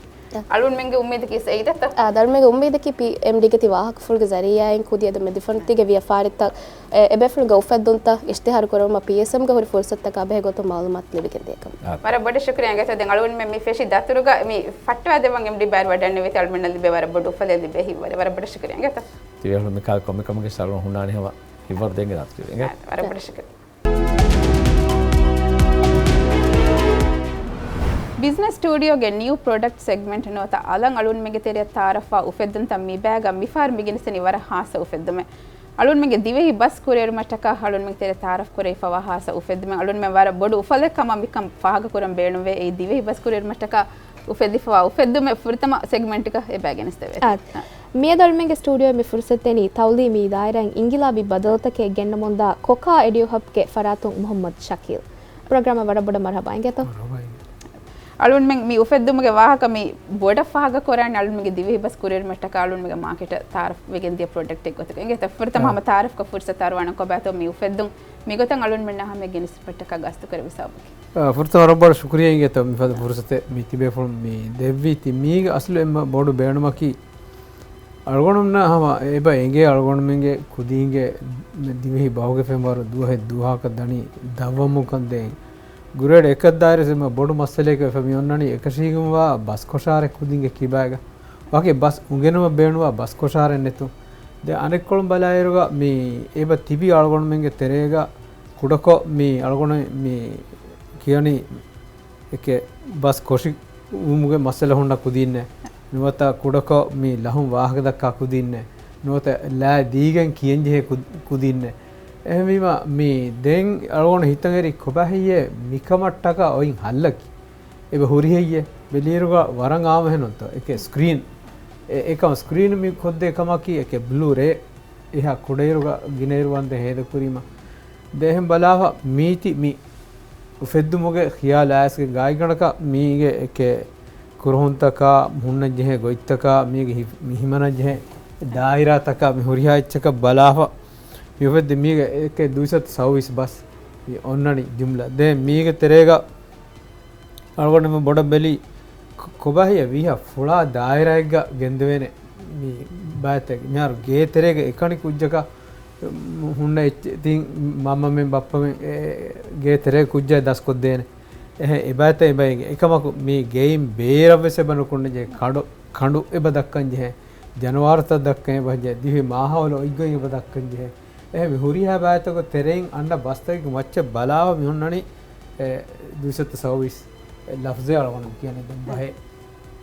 އަޅުގަނޑުމެންގެ އުއްމީދަކީ ސައީދަށްތަ؟ އާ، އަޅުގަނޑުމެންގެ އުއްމީދަކީ ޕީއެމްޑީގެ ތި ވާހަކަފުޅުގެ ޒަރީއާއިން ކުދި އަދި މެދުފަންތީގެ ވިޔަފާރިތައް، އެ، އެބޭފުޅުންގެ އުފެއްދުންތައް އިޝްތިހާރު ކުރުމަށް ޕީއެސްއެމްގެ ހުރި ފުރުސަތުތަކާ ބެހޭ ގޮތުން މައުލޫމާތު ލިބިގެން ދިޔަކަމަށް. އާ. ވަރަށް ބޮޑަށް ޝުކުރިއްޔާ އިނގޭތޯ. ދެން އަޅުގަނޑުމެން މި ފެށި ދަތުރުގަ މި ފައްޓަވާ ދެއްވަން އެމްޑީ ބައިވެރި ވަޑައިގަންނަވީތީ އަޅުގަނޑުމެންނަށް ލިބޭ ވަރަށް ބޮޑު އުފަލެއް ލިބޭ ހިތްވަރު. ވަރަށް ބޮޑަށް ޝުކުރިއްޔާ އިނގޭތޯ. ތިބޭފުޅުން މިކަހަލަ ކޮންމެ ކަމެއްގެ ސަރުން ހުންނާނެ ހަމަ ހިތްވަރު ދޭން އިރާދަކުރެވި އިނގޭތޯ. ވަރަށް ބޮޑަށް ޝުކުރިއްޔާ. ބިޒްނަސް ސްޓޫޑިއޯގެ ނިއު ޕްރޮޑަކްޓް ސެގްމެންޓް ނުވަތަ އަލަށް އަޅުންމެންގެ ތެރެއަށް ތައާރަފްވާ އުފެއްދުންތައް މި ބައިގަ މިފަހަރު މި ގެނެސްދެނީ ވަރަށް ހާއްސަ އުފެއްދުމެއް. އަޅުންމެންގެ ދިވެހި ބަސް ކުރިއެރުމަށްޓަކާ އަޅުންމެންގެ ތެރެއަށް ތައާރަފް ކުރެވިފަވާ ހާއްސަ އުފެއްދުމެއް. އަޅުންމެން ވަރަށް ބޮޑު އުފަލެއް ކަމަށް މިކަން ފާހަގަކުރަން ބޭނުންވޭ. އެއީ ދިވެހި ބަސް ކުރިއެރުމަށްޓަކާ އުފެއްދިފަވާ އުފެއްދުމެއް ފުރަތަމަ ސެގްމެންޓްގަ އެބަ ގެނެސްދެވޭ. އާ، މިއަދު އަޅުމެންގެ ސްޓޫޑިއޯއެއް މި ފުރުސަތު ދެނީ ތައުލީމީ ދާއިރާއިން އިންގިލާބީ ބަދަލުތަކެއް ގެންނަމުންދާ ކޮކާ އެޑިއު ހަބްގެ ފަރާތުން މުހައްމަދު ޝަކީލް. ޕްރޮގްރާމަށް ވަރަށް ބޮޑަށް މަރުހަބާ އިނގޭތޯ. މަރުހަބާ އިނގޭ. އަޅުންމެން މި އުފެއްދުމުގެ ވާހަކަ މި ބޮޑަށް ފާހަގަ ކުރާނީ އަޅުންމެންގެ ދިވެހި ބަސް ކުރިއެރުމަށްޓަކާ އަޅުންމެންގެ މާކެޓަށް ތައާރަފް ވެގެން ދިޔަ ޕްރޮޑަކްޓެއް ގޮތުގަ އިނގޭތޯ. ފުރަތަމަ އާ. ހަމަ ތައާރަފްގަ ފުރުސަތު އަރުވާނަން ކޮބާތޯ މި އުފެއްދުން މިގޮތަށް އަޅުންމެންނާ ހަމަޔަށް ގެނެސްދިފައްޓަކާ ގަސްތުކުރެއްވި ސަބަބަކީ. އާ، ފުރަތަމަ ވަރަށް ބޮޑަށް ޝުކުރިއްޔާ އިނގޭތޯ މިފަދަ ފުރުސަތެއް މި ތިބޭފުޅުން މި ދެއްވީތީ. މީގެ އަސްލު އެންމެ ބޮޑު ބޭނުމަކީ އަޅުގަނޑުމެންނަށް ހަމަ އެބަ އެނގޭ އަޅުގަނޑުމެންގެ ކުދީންގެ ދިވެހި ބަހުގެ ފެންވަރު ދުވަހެއް ދުވަހަކަށް ދަނީ ދަށްވަމުން ކަން ދޭން. ގްރޭޑް އެކަށް ދާއިރު އެންމެ ބޮޑު މައްސަލައެއް ވެފަ މި އޮންނަނީ އެކަށީގެންވާ ބަސް ކޮށާރެއް ކުދިންގެ ކިބާގަ. ވަކި ބަސް އުނގެނުމަށް ބޭނުންވާ ބަސް ކޮށާރެއް ނެތުން. ދެން އަނެއްކޮޅުން ބަލާއިރުގަ މި އެބަ ތިބި އަޅުގަނޑުމެންގެ ތެރޭގަ ކުޑަކޮށް މި އަޅުގަނޑު މި ކިޔަނީ އެކެ ބަސް ކޮށި ވުމުގެ މައްސަލަ ހުންނަ ކުދީންނެއް ނުވަތަ ކުޑަކޮށް މި ލަހުން ވާހަކަ ދައްކާ ކުދީންނެއް ނުވަތަ ލާ ދީގެން ކިޔަންޖެހޭ ކު-، ކުދީންނެއް. އެހެންވީމަ މި ދެން އަޅުގަނޑު ހިތަށް އެރި ކޮބާ ހެއްޔޭ މިކަމަށްޓަކާ އޮތް ހައްލަކީ؟ އެބަ ހުރި ހެއްޔޭ؟ ބެލިއިރުގަ ވަރަށް އާންމު އެހެންނުތޯ. އެކެ ސްކްރީން. އެ-، އެކަމަ ސްކްރީން މި ކޮށްދޭ ކަމަކީ އެކެ ބްލޫ ރޭ. އެހާ ކުޑައިރުގަ ގިނައިރު ވަންދެން ހޭދަކުރީމަ. ދެން އެހެން ބަލާފަ މީތި މި އުފެއްދުމުގެ ޚިޔާލާއިސްގެ ގާތްގަނޑަކަށް މީގެ އެކެ ކުރުހުންތަކާ، ހުންނަންޖެހޭ ގޮތްތަކާ، މީގެ ހި-، މި ހިމަނަންޖެހޭ ދާއިރާތަކާ، މި ހުރިހާ އެއްޗަކަށް ބަލާފަ މި އުފެއްދި މީގެ އެކެ ދުއިސައްތަ ސައުވީސް ބަސް މި އޮންނަނީ ޖުމްލަ. ދެން މީގެ ތެރޭގަ އަޅުގަނޑު ބޮޑަށް ބެލީ ކޮ-، ކޮބާ ހިޔަ ވީހާ ފުޅާ ދާއިރާއެއްގަ ގެންދެވޭނެ މި ބައިތައް. މިހާރު ގޭ ތެރޭގަ އެކަނި ކުއްޖަކަށް ހުންނަ އެއްޗެއް ތިން މަންމަމެން ބައްޕަމެން އެ ގޭ ތެރޭ ކުއްޖާ ދަސްކޮށްދޭނެ. އެހެން އެބައިތައް އެބައިގެ އެކަމަކު މި ގެއިން ބޭރަށް ވެސް އެބަ ނުކުންނަންޖެހޭ ކަނޑު، ކަނޑު އެބަ ދައްކަންޖެހޭ. ޖަނަވާރުތައް ދައްކަން އެބަ ޖެހޭ. ދިވެހި މާހައުލު އޮތްގޮތް އެބަ ދައްކަންޖެހޭ. އެހެން މި ހުރިހާ ބައިތަކުގެ ތެރެއިން އަންނަ ބަސްތަކެއްގެ މައްޗަށް ބަލާފަ މި ހުންނަނީ އެ ދުއިސައްތަ ސައުވީސް ލަފްޒެއް އަޅުގަނޑު ކިޔަނީ ދެން ބަހެއް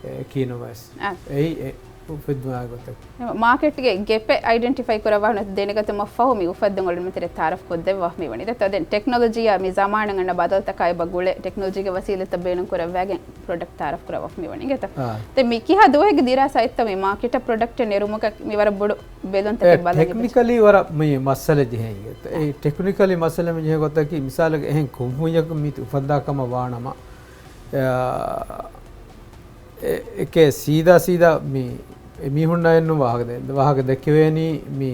އެ ކިޔިނުމަވެސް. އާ. އެއީ އެ އުފެއްދުމާ ގޮތަކީ. މާކެޓްގެ ގެޕެއް އައިޑެންޓިފައި ކުރައްވާ ނުވަތަ ދެނެގަތުމަށް ފަހު މި އުފެއްދުން އަޅުގަނޑުމެން ތެރެ ތައާރަފް ކޮށްދެއްވާ މިވަނީ. ދެން ޓެކްނޮލޮޖީއާ މި ޒަމާނަށް އަންނަ ބަދަލުތަކާ އެބަ ގުޅޭ ޓެކްނޮލޮޖީގެ ވަސީލަތްތައް ބޭނުން ކުރައްވާގެން ޕްރޮޑަކްޓް ތައާރަފް ކުރައްވާފަ މިވަނީ އިނގޭތަ؟ އާ. ދެން މި ކިހާ ދުވަހެއްގެ ދިރާސާއެއްތަ މި މާކެޓަށް ޕްރޮޑަކްޓެއް ނެރުމުގަ މި ވަރަށް ބޮޑު ބެލުންތަކެއް އެ، ބަލަން އެބަ ޓެކްނިކަލީ ވަރަށް މި މައްސަލަ ޖެހޭ އިނގޭތަ؟ އެ، އާ. ޓެކްނިކަލީ މައްސަލަ މި ޖެހޭ ގޮތަކީ މިސާލަކަށް އެހެން ކުންފުންޏަކު މީތި އުފައްދާ ކަމަށް ވާނަމަ، އެ، އެ، އެކޭ ސީދާ ސީދާ މި އެ މީހުންނަށް އެންނު ވާހަކަ ދެ-، ވާހަކަ ދެއްކެވޭނީ މި،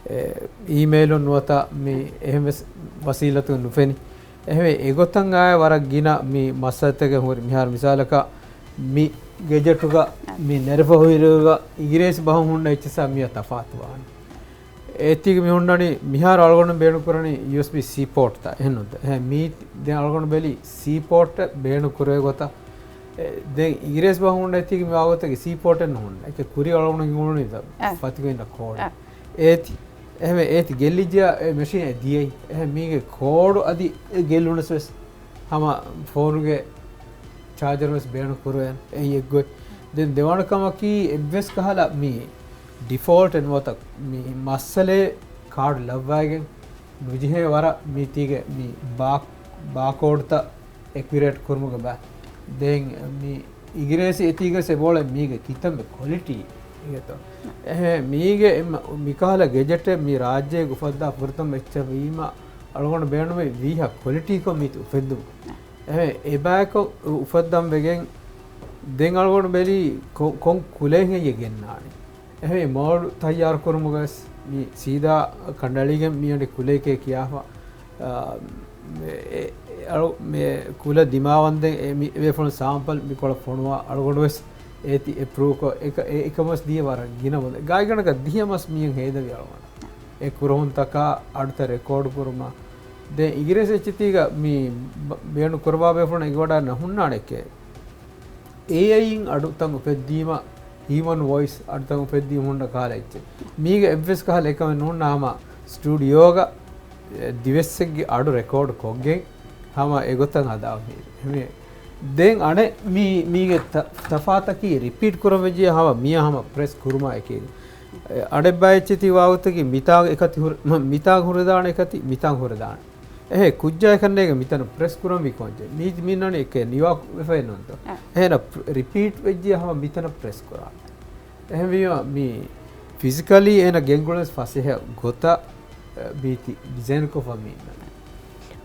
އެ، އީމެއިލުން ނުވަތަ މި އެހެން ވެސް ވަސީލަތު ނުފެނި. އެހެންވެ، އެގޮތަށް އާއި ވަރަށް ގިނަ މި މައްސަލަތަކެއް ހުރި. މިހާރު މިސާލަކަށް، މި ގެޖެޓުގަ މި ނެރެފަ ހުއިރުގަ އިނގިރޭސި ބަހުން ހުންނަ އެއްޗިއްސާ މިއަށް ތަފާތުވާނެ. އޭތީގަ މި ހުންނަނީ، މިހާރު އަޅުގަނޑު ބޭނުން ކުރަނީ ޔޫއެސްބީ ސީ ޕޯޓްތައް އެހެންނު. އެހެން މީ ދެން އަޅުގަނޑު ބެލީ ސީ ޕޯޓް ބޭނުން ކުރޭ ގޮތަށް. އެ، ދެން އިނގިރޭސި ބަހުން ހުންނަ އޭތީގަ މި ވާގޮތަކީ ސީ ޕޯޓެއް ނުހުންނަ. އެކެ ކުރި އަޅުގަނޑު ހިނގުނީ އަ. ފަތިގޮތް ކޯޑް. އަ. އޭތި. އެހެން އޭތި ގެއްލިއްޖެޔާ އެ މެޝިން އެ ދިޔައީ. އެހެން މީގެ ކޯޑު އަދި އެ ގެއްލުނަސް ވެސް ހަމަ ފޯނުގެ ޗާޖަރު ވެސް ބޭނުން ކުރެވޭނެ. އެއީ އެއްގޮތް. ދެން ދެވަނަ ކަމަކީ އެއްވެސް ކަހަލަ މި ޑިފޯލްޓެއް ނުވަތަ މި މައްސަލައެއް ކާޑު ލައްވައިގެން ނުޖެހޭ ވަރަށް މީތީގެ މި ބާ-، ބާކޯޑްތައް އެކުރޭޓް ކުރުމުގެ ބަ-، ދެން މި އިނގިރޭސި އޭތީގަސް އެބައުޅޭ މީގެ ކިތަންމެ ކޮލިޓީ އިނގޭތޯ. އެހެން މީގެ އެ މަ-، މިކަހަލަ ގެޖެޓެއް މި ރާއްޖޭގެ އުފައްދާ ފުރަތަމަ އެއްޗެއް ވީމަ، އަޅުގަނޑު ބޭނުމެއް ވީހާ ކޮލިޓީކޮށް މީތި އުފެއްދުމު. އެހެން އެބަޔަކު އު-، އުފައްދަން ވެގެން ދެން އަޅުގަނޑު ބެލީ ކޮ-، ކޮން ކުލައެއް ހެއްޔެ ގެންނާނީ. އެހެން މޯލްޑް ތައްޔާރު ކުރުމުގަ ވެސް މި ސީދާ ކަނޑައެޅިގެން މިއަނޑި ކުލައެކޭ ކިޔާފަ، އާ، މެ-، އެ-، އެ-، އަޅު-، މެ ކުލަ ދިމާވަންދެން އެ މި-، އެ ފުނު ސާމްޕަލް މި ކޮޅަށް ފޮނުވާ އަޅުގަނޑު ވެސް އޭތި އެޕްރޫވްކޮށް އެކަ-، އެ-، އެކަމަސް ދިޔަ ވަރަށް ގިނަ މުދަ-، ގާތްގަނޑަކަށް ދިހަ މަސް މިއަން ހޭދަވި އަޅުގަނޑަށް. އެ ކުރުހުންތަކާ އަޑުތައް ރެކޯޑު ކުރުމަށް. ދެން އިނގިރޭސި އެއްޗެތީގަ މި ބަ-، ބޭނުން ކުރައްވާ ބޭފުޅުން އެނގިވަޑާ ނަހުންނާނެކޭ. އޭއައިއިން އަޑުތައް އުފެއްދީމަ، ހިއުމަން ވޮއިސް އަޑުތައް އުފެއްދީމަ ހުންނަ ކަހަލަ އެއްޗެއް. މީގަ އެއްވެސް ކަހަލަ އެކަމެއް ނޫން ނަމަ، ސްޓޫޑިއޯގަ ދިވެއްސެއްގެ އަޑު ރެކޯޑް ކޮށްގެން ހަމަ އެގޮތަށް ހަދާ މީ. މި-، ދެން އަނެއް މީ، މީގެ ތަ-، ތަފާތަކީ ރިޕީޓް ކުރަން ވެއްޖިޔާ ހަމަ މިޔާ ހަމަ ޕްރެސް ކުރުމާ އެކީ. އެ، އަނެއްބައި އެއްޗެތި ވާގޮތަކީ މިތާނގަ އެކަތި ހުރ-، މަ-، މިތާނގަ ހުރެދާނެ އެކަތި، މިތާނގަ ހުރެދާނެ. އެހެ، ކުއްޖާ އެކަންނޭގެ މިތަނަށް ޕްރެސް ކުރަންވީ ކޯންޗެއް؟ މީ، މީ ނަން އެކެ ނިވާ ވެފައެއް ނޫންތޯ؟ އަ. އެހެން ޕް-، ރިޕީޓް ވެއްޖިޔާ ހަމަ މިތަނަށް ޕްރެސް ކުރާނެ. އެހެންވީމަ މި ފިޒިކަލީ އޭނަ ގެންގުޅެން ފަސޭހަ ގޮތަށް، އަ، މީތި ޑިޒައިންކޮށްފަ މީންނަން.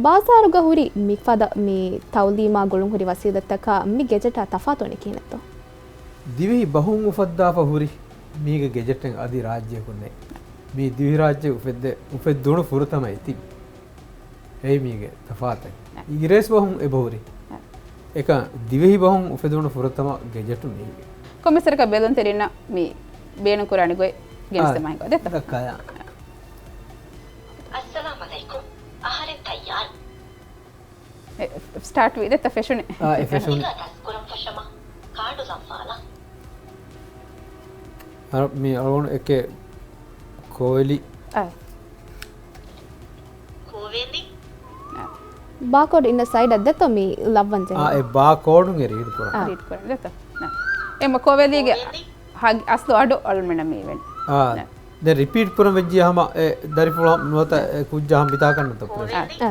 ބާޒާރުގަ ހުރި މިފަދަ މި ތައުލީމާ ގުޅުން ހުރި ވަސީލަތްތަކާ މި ގެޖެޓާ ތަފާތުވަނީ ކިހިނެއްތޯ؟ ދިވެހި ބަހުން އުފައްދާފަ ހުރި މީގެ ގެޖެޓެއް އަދި ރާއްޖެއަކު ނެތް. މީ ދިވެހިރާއްޖެ އުފެއްދެ-، އުފެއްދުނު ފުރަތަމަ އެތި. އެއީ މީގެ ތަފާތެއް. އަ. އިނގިރޭސި ބަހުން އެބަހުރި. އަ. އެކަން ދިވެހި ބަހުން އުފެދުނު ފުރަތަމަ ގެޖެޓު މީގެ. ކޮންމެސް ވަރަކަށް ބެލުންތެރިންނަށް މި ބޭނުން ކުރާނެ ގޮތް ގެނެސްދެމާ އާ، ހިނގާ ދެތަ؟ ދައްކާޔާ. އައްސަލާމް އަލައިކުމް. އަހަރެން ތައްޔާރު. އެ، ސްޓާޓް ވީ ދެތަ ފެށުނެ. އާ، އެ ފެށުނެ. ހިނގާ ދަސްކުރަން ފަށަމަ ކާޑު ލައްވާލަ. އަ، މި އަޅުގަނޑު އެކެ ކޯވެލި. އާ. ކޯވެލި. އާ. ބާކޯޑް އިން ސައިޑަށް ދެތޯ މި ލައްވަން ޖެހޭ. އާ، އެ ބާކޯޑުން އެ ރީޑް ކުރާ. އާ. ރީޑް ކުރާ ދެތޯ. އެމަ ކޯވެލީގެ ކޯވެލި. ހަގި އަސްލު އަޑު އަޅުމެނަ މީވެން. އާ. ދެން ރިޕީޓް ކުރަން ވެއްޖި ހަމަ އެ ދަރިފުޅަށް ނުވަތަ އެ ކުއްޖާ ހަމަ ބިތާކަށް ނުތަ ޕްރެސް. އާ.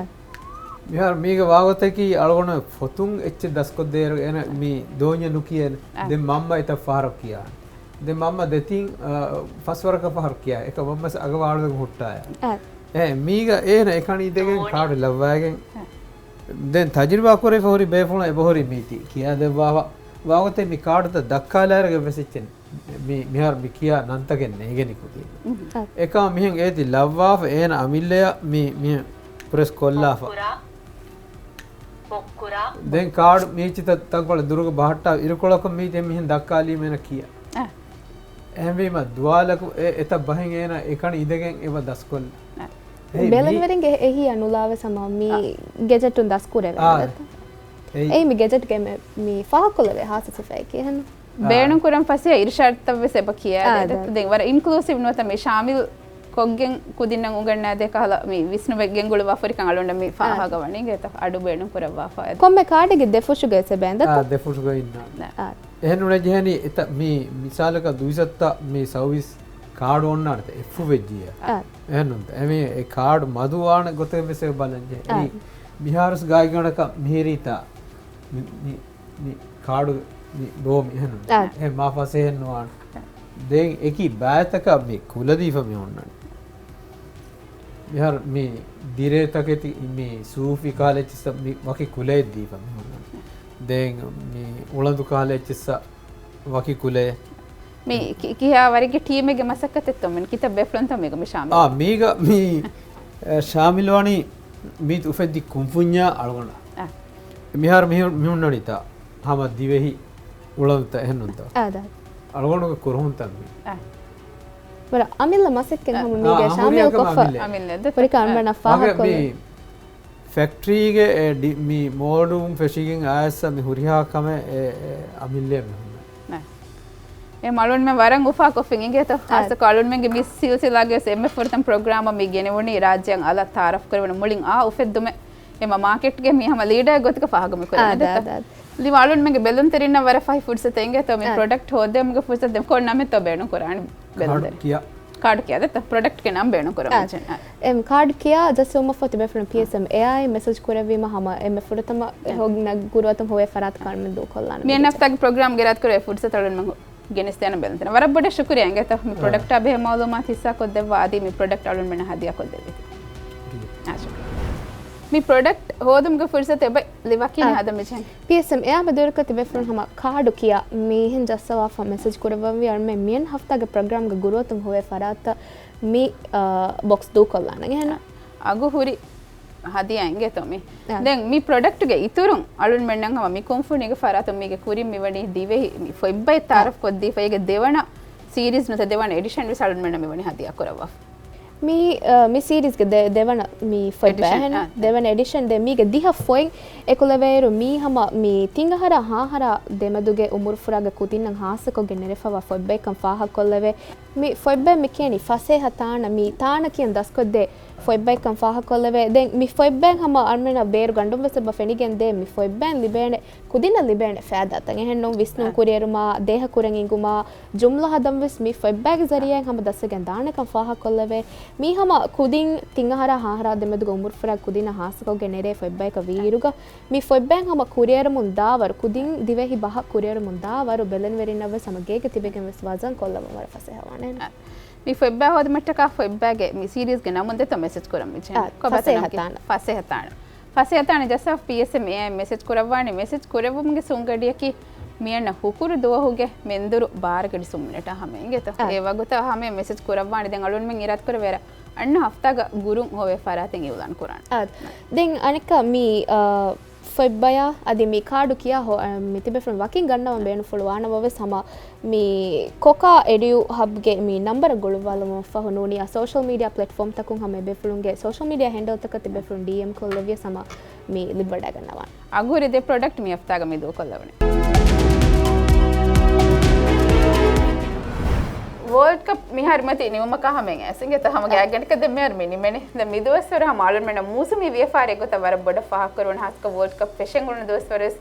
މިހާރު މީގެ ވާގޮތަކީ އަޅުގަނޑު ފޮތުން އެއްޗެއް ދަސްކޮށްދޭއިރު އޭނަ މި ދޯންޏެއް ނުކިޔޭނެ. އާ. ދެން މަންމަ އެތައް ފަހަރަށް ކިޔާ. ދެން މަންމަ ދެތިން، އާ، ފަސްވަރަކަށް ފަހަރު ކިޔާ. އެކަ މަންމަސް އަގަ ވާޅުވެގެން ހުއްޓާޔާ. އާ. އެ، މީގަ އޭނަ އެކަނި ދެގެން ދޯނި. ކާޑު ލައްވައިގެން. އާ. ދެން ތަޖުރިބާ ކުރެފަ ހުރި ބޭފުޅުން އެބަހުރި މީތި ކިޔާ ދެއްވާފަ. ވާގޮތެއް މި ކާޑުތައް ދައްކާލާއިރުގެ ވެސް އެއްޗެއް. މި، މިހާރު މި ކިޔާ ނަންތަކެއް ނޭގެނި ކުދީން. އެކާ މިހެން އޭތި ލައްވާފަ އޭނަ އަމިއްލަޔަށް މި، މި ޕްރެސް ކޮށްލާފަ. ބޮއްކުރާ. ބޮއްކުރާ. ދެން ކާޑު މީޗިތައް ތަންކޮޅެއް ދުރުގަ ބަހައްޓާ އިރުކޮޅަކު މީ ދެން މިހެން ދައްކާލީމަ އޭނަ ކިޔާ. އަ. އެހެންވީމަ ދުވާލަކު އެ، އެތައް ބަހެއް އޭނަ އެކަނި އިނދެގެން އެބަ ދަސްކޮށްލާ. އަ. އެއީ މީ ބެލުންވެރިންގެ އެހީއަށް ނުލާވެސް ހަމަ މީ އަ. ގެޖެޓުން ދަސްކުރެވޭ އާ. ނަދަތަ؟ އެއީ. އެއީ މި ގެޖެޓްގެ މެ-، މި ފާހަގަކޮށްލެވޭ ހާއްސަ ސިފައެކޭ އެހެން. އާ. ބޭނުންކުރަން ފަސޭހަ އިރުޝާދުތައްވެސް އެބަ ކިޔާ އާ، ދޭ. ދާ. ދެން ވަރަށް އިންކްލޫސިވް ނުވަތަ މި ޝާމިލް ކޮށްގެން ކުދިންނަށް އުނގަންނާދޭ ކަހަލަ މި ވިސްނުމެއް ގެންގުޅުއްވާފަ ހުރިކަން އަޅުގަނޑަށް މި އާ. ފާހަގަވަނީ ގޭތަ އަޑު ބޭނުން ކުރައްވާފަ. ކޮންމެ ކާޑެއްގެ ދެފުށުގައި ސެބޭން ދަތު؟ އާ، ދެފުށުގައި އިންނާ. އާ. އެހެން ނޫނޭ ޖެހެނީ އެތަ މި މިސާލަކަށް ދުއިސައްތަ މި ސައުވީސް ކާޑު އޮންނާނެތަ އެއްފުށް ވެއްޖިއްޔާ. އާ. އެހެންނުންތަ؟ އެމީ އެ ކާޑު މަދުވާނެ ގޮތެއް ވެސް އެ ބަލަން ޖެހޭ. އާ. އެއީ މިހާރުސް ގާތްގަނޑަކަށް މިހިރީތާ މި، މި، މި ކާޑު މި ބޯ މިހެނުން. އާ. އެ މާ ފަސޭހެއް ނުވާނެ. ދެން އެކި ބައިތަކަށް މި ކުލަ ދީފަ މި އޮންނަނީ. މިހާރު މި ދިރޭތަކެތި މި ސޫފި ކަހަލަ އެއްޗިއްސަށް މި ވަކި ކުލައެއް ދީފަ މި އޮންނަނީ. ދެން މި އުޅަނދު ކަހަލަ އެއްޗިއްސަށް ވަކި ކުލައެއް. މި ކި-، ކިހާ ވަރެއްގެ ޓީމެއްގެ މަސައްކަތެއްތޯ މި ކިތައް ބޭފުޅުންތޯ މީގަ މި ޝާމިލް؟ އާ، މީގަ މި، އެ، ޝާމިލް ވަނީ މީތި އުފެއްދި ކުންފުންޏާ އަޅުގަނޑަށް. އާ. މިހާރު މިހު-، މިހުންނަނީތާ ހަމަ ދިވެހި އުޅަނދުތައް އެހެންނުންތޯ؟ އާ، ދާ. އަޅުގަނޑުގެ ކުރުހުންތައް މީ. އާ. ވަރަށް އަމިއްލަ މަސައްކަތް އާ. ހަމަ އާ، މީގަ އާ، ޝާމިލް ހުރިހާ ކަމެއް ކޮށްފަ. އަމިއްލަ. ހުރިކަން އަޅުގަނޑަށް އާ. ފާހަގަކޮށްލި. މި ފެކްޓްރީގެ އެ ޑި-، މި މޯލްޑުވުން ފެށިގެން އައިސް މި ހުރިހާ ކަމެއް އެ، އެ އަމިއްލައަށް މި ހުންނަނީ. ނަ. އެ އަޅުންމެން ވަރަށް އުފާކޮށްފިން އިނގޭތޯ. އާ. ޚާއްޞަކޮށް އަޅުންމެންގެ މި ސިލްސިލާގެ ވެސް އެންމެ ފުރަތަމަ ޕްރޮގްރާމަށް މި ގެނެވުނީ ރާއްޖެއަށް އަލަށް ތައާރަފް ކުރެވުނު މުޅިން އާ އުފެއްދުމެއް އެމަ މާކެޓްގެ މީ ހަމަ ލީޑަރ ގޮތުގަ ފާހަގަ މި ކުރަނީ އާ، ދާ، ދެތަ؟ ދާ. ލިބި އަޅުންމެންގެ ބެލުންތެރިންނަށް ވަރަށް ފަހި ފުރުސަތެއް އިނގޭތޯ މި އާ. ޕްރޮޑަކްޓް ހޯދެމުގެ ފުރުސަތެއް ކޮން ނަމެއްތޯ ބޭނުން ކުރާނީ؟ ބެލުންތެރި. ކާޑް ކިޔާ. ކާޑް ކިޔާ ދެތަ؟ ޕްރޮޑަކްޓްގެ ނަން ބޭނުން ކުރަން އާ. ވެއްޖެ. އާ. އެމް ކާޑް ކިޔާ ޖަސްޓް އުމަށްފަހު ތިބޭފުޅުން ޕީއެސްއެމް އެއާއި މެސެޖް ކުރެއްވީމަ ހަމަ އެންމެ ފުރަތަމަ އާ. ހޯ-، ނަ-، ގުރުއަތުން ހޮވޭ ފަރާތަކަށް އަޅުމެން ދޫކޮށްލާނަން މި ވެއްޖެ. އެން އެފް ތާގެ ޕްރޮގްރާމް ގެރާތް ކުރެވޭ ފުރުސަތު އަޅުންމެން ގެނެސްދޭނަން ބެލުންތެރިން. ވަރަށް ބޮޑަށް ޝުކުރިއްޔާ އިނގޭތޯ މި އާ. ޕްރޮޑަކްޓާ ބެހޭ މައުލޫމާތު ހިއްސާކޮށްދެއްވާ އަދި މި ޕްރޮޑަކްޓް އަޅުންމެންނަށް ހަދިޔާކޮށްދެއްވީތީ. އާ، ޝުކުރިއްޔާ. މި ޕްރޮޑަކްޓް ހޯދުމުގެ ފުރުސަތު އެބަ ލިބި ވަކިން އާ. ހަދަން މި ޖެހެނީ. ޕީއެސްއެމް އެއާ މެދުވެރިކޮށް ތިބޭފުޅުން ހަމަ ކާޑު ކިޔާ މިހެން ޖައްސަވާފަ މެސެޖް ކުރައްވަންވީ އަޅުމެން މިއަން ހަފްތާގެ ޕްރޮގްރާމްގެ ގުރުއަތުން ހޮވޭ ފަރާތަށް މި، އާ، ބޮކްސް ދޫކޮށްލާނަން އެހެން. އަގު ހުރި ހަދިޔާ އިނގޭތޯ މި. އާ. ދެން މި ޕްރޮޑަކްޓްގެ އިތުރުން އަޅުންމެންނަށް ހަމަ މި ކުންފުނީގެ ފަރާތުން މީގެ ކުރިން މިވަނީ ދިވެހި މި ފޮތްބައެއް އާ. ތައާރަފް ކޮށްދީފަ އޭގެ ދެވަނަ ސީރީޒް ނުވަތަ ދެވަނަ އެޑިޝަން ވެސް އަޅުންމެންނަށް މިވަނީ ހަދިޔާ ކުރައްވާފަ. މި، އަ، މި ސީރީޒްގެ ދެ-، ދެވަނަ މި ފޮތްބައި އެޑިޝަން، އެހެން. އާ. ދެވަނަ އެޑިޝަން ދެ މީގެ ދިހަ ފޮތް އެކުލެވޭއިރު މީ ހަމަ މި ތިން އަހަރާ ހަ އަހަރާ ދެމެދުގެ އުމުރުފުރާގެ ކުދިންނަށް ހާއްސަކޮށްގެން ނެރެފަވާ ފޮތްބައެއްކަން ފާހަގަކޮށްލެވޭ. މި ފޮތްބައި މި ކިޔަނީ ފަސޭހަ ތާނަ، މި ތާނަ ކިޔަން ދަސްކޮށްދޭ ފޮތްބައެއްކަން ފާހަގަކޮށްލެވޭ. ދެން މި ފޮތްބައިން ހަމަ އަޅުމެންނަށް ބޭރު ގަނޑުން ވެސް އެބަ ފެނިގެން ދޭ، މި ފޮތްބައިން ލިބޭނެ، ކުދިންނަށް ލިބޭނެ ފައިދާތައް. އެހެންނޫން ވިސްނުން ކުރިއެރުމާ، ދޭހަ ކުރަން އިނގުމާ، ޖުމްލަ ހަދަން ވެސް މި ފޮތްބައިގެ ޒަރީއާއިން ހަމަ ދަސްވެގެން ދާނެކަން ފާހަގަކޮށްލެވޭ. މީ ހަމަ ކުދިން ތިން އަހަރާ ހަ އަހަރާ ދެމެދުގެ އުމުރުފުރާ ކުދިންނަށް ހާއްސަކޮށްގެން ނެރޭ ފޮތްބައަކަށް ވީއިރުގަ، މި ފޮތްބައިން ހަމަ ކުރިއެރުމުން ދާވަރު، ކުދިން ދިވެހި ބަހަށް ކުރިއެރުމުން ދާވަރު ބެލެނިވެރިންނަށް ވެސް ހަމަ ގޭގަ ތިބެގެން ވެސް ވަޒަން ކޮށްލަވަން ވަރަށް ފަސޭހަވާނެ. އާ. މި ފޮތްބައި ހޯދުމަށްޓަކާ ފޮތްބައިގެ މި ސީރީޒްގެ ނަމުން ދެތޯ މެސެޖް ކުރަން މިޖެހެނީ. އާ، ކޮބާތޯ ފަސޭހަ ނަމަކީ؟ ތާނަ. ފަސޭހަ ތާނަ. ފަސޭހަ ތާނަ ޖައްސާފަ ޕީއެސްއެމް އޭއައި މެސެޖް ކުރައްވާނެ. މެސެޖް ކުރެއްވުމުގެ ސުންގަޑިއަކީ މިއަންނަ ހުކުރު ދުވަހުގެ މެންދުރު ބާރަ ގަޑި ސުން މިނެޓާ ހަމަ އިނގޭތޯ. އާ. އެ ވަގުތަށް ހަމަ މެސެޖް ކުރައްވާނެ. ދެން އަޅުގަނޑުމެން އިރާދަކުރެއްވިއްޔާ އަންނަ ހަފްތާގަ ގުރުން ހޮވޭ ފަރާތެއް އިއުލާން ކުރާނެ. އާ. ދެން އަނެއްކާ މި، އާ، ފޮތްބަޔާ އަދި މި ކާޑު ކިޔާ ހޮ-، އަ، މި ތިބޭފުޅުން ވަކިން ގަންނަވަން ބޭނުންފުޅު ވާނަމަވެސް ހަމަ މި ކޮކާ އެޑިޔު ހަބްގެ މި ނަންބަރަށް ގުޅުއްވާލުމަށްފަހު ނޫނީ އާ ސޯޝަލް މީޑިއާ ޕްލެޓްފޯމްތަކުން ހަމަ އެބޭފުޅުންގެ ސޯޝަލް މީޑިއާ ހެންޑަލްތަކަށް ތިބޭފުޅުން ޑީއެމް ކޮށްލެއްވިޔަސް ހަމަ މި ލިބިވަޑައިގަންނަވާނެ. އަގުހުރި ދެ ޕްރޮޑަކްޓް މި ހަފްތާގަ މި ދޫކޮށްލެވުނީ. ވޯލްޑް ކަޕް މިހާރު މަތީ ނިމުމަކާ ހަމައިން އައިސް އިނގޭތޯ ހަމަ އަ. ގާތްގަނޑަކަށް ދެން މިހާރު މި ނިމެނީ. ދެން މި ދުވަސްވަރު ހަމަ އަޅުމެންނަށް މޫސުމީ ވިޔަފާރި ގޮތަށް ވަރަށް ބޮޑަށް ފާހަގަކުރުވަން ހާއްސަކޮށް ވޯލްޑް ކަޕް ފެށެން އުޅުނު ދުވަސްވަރުވެސް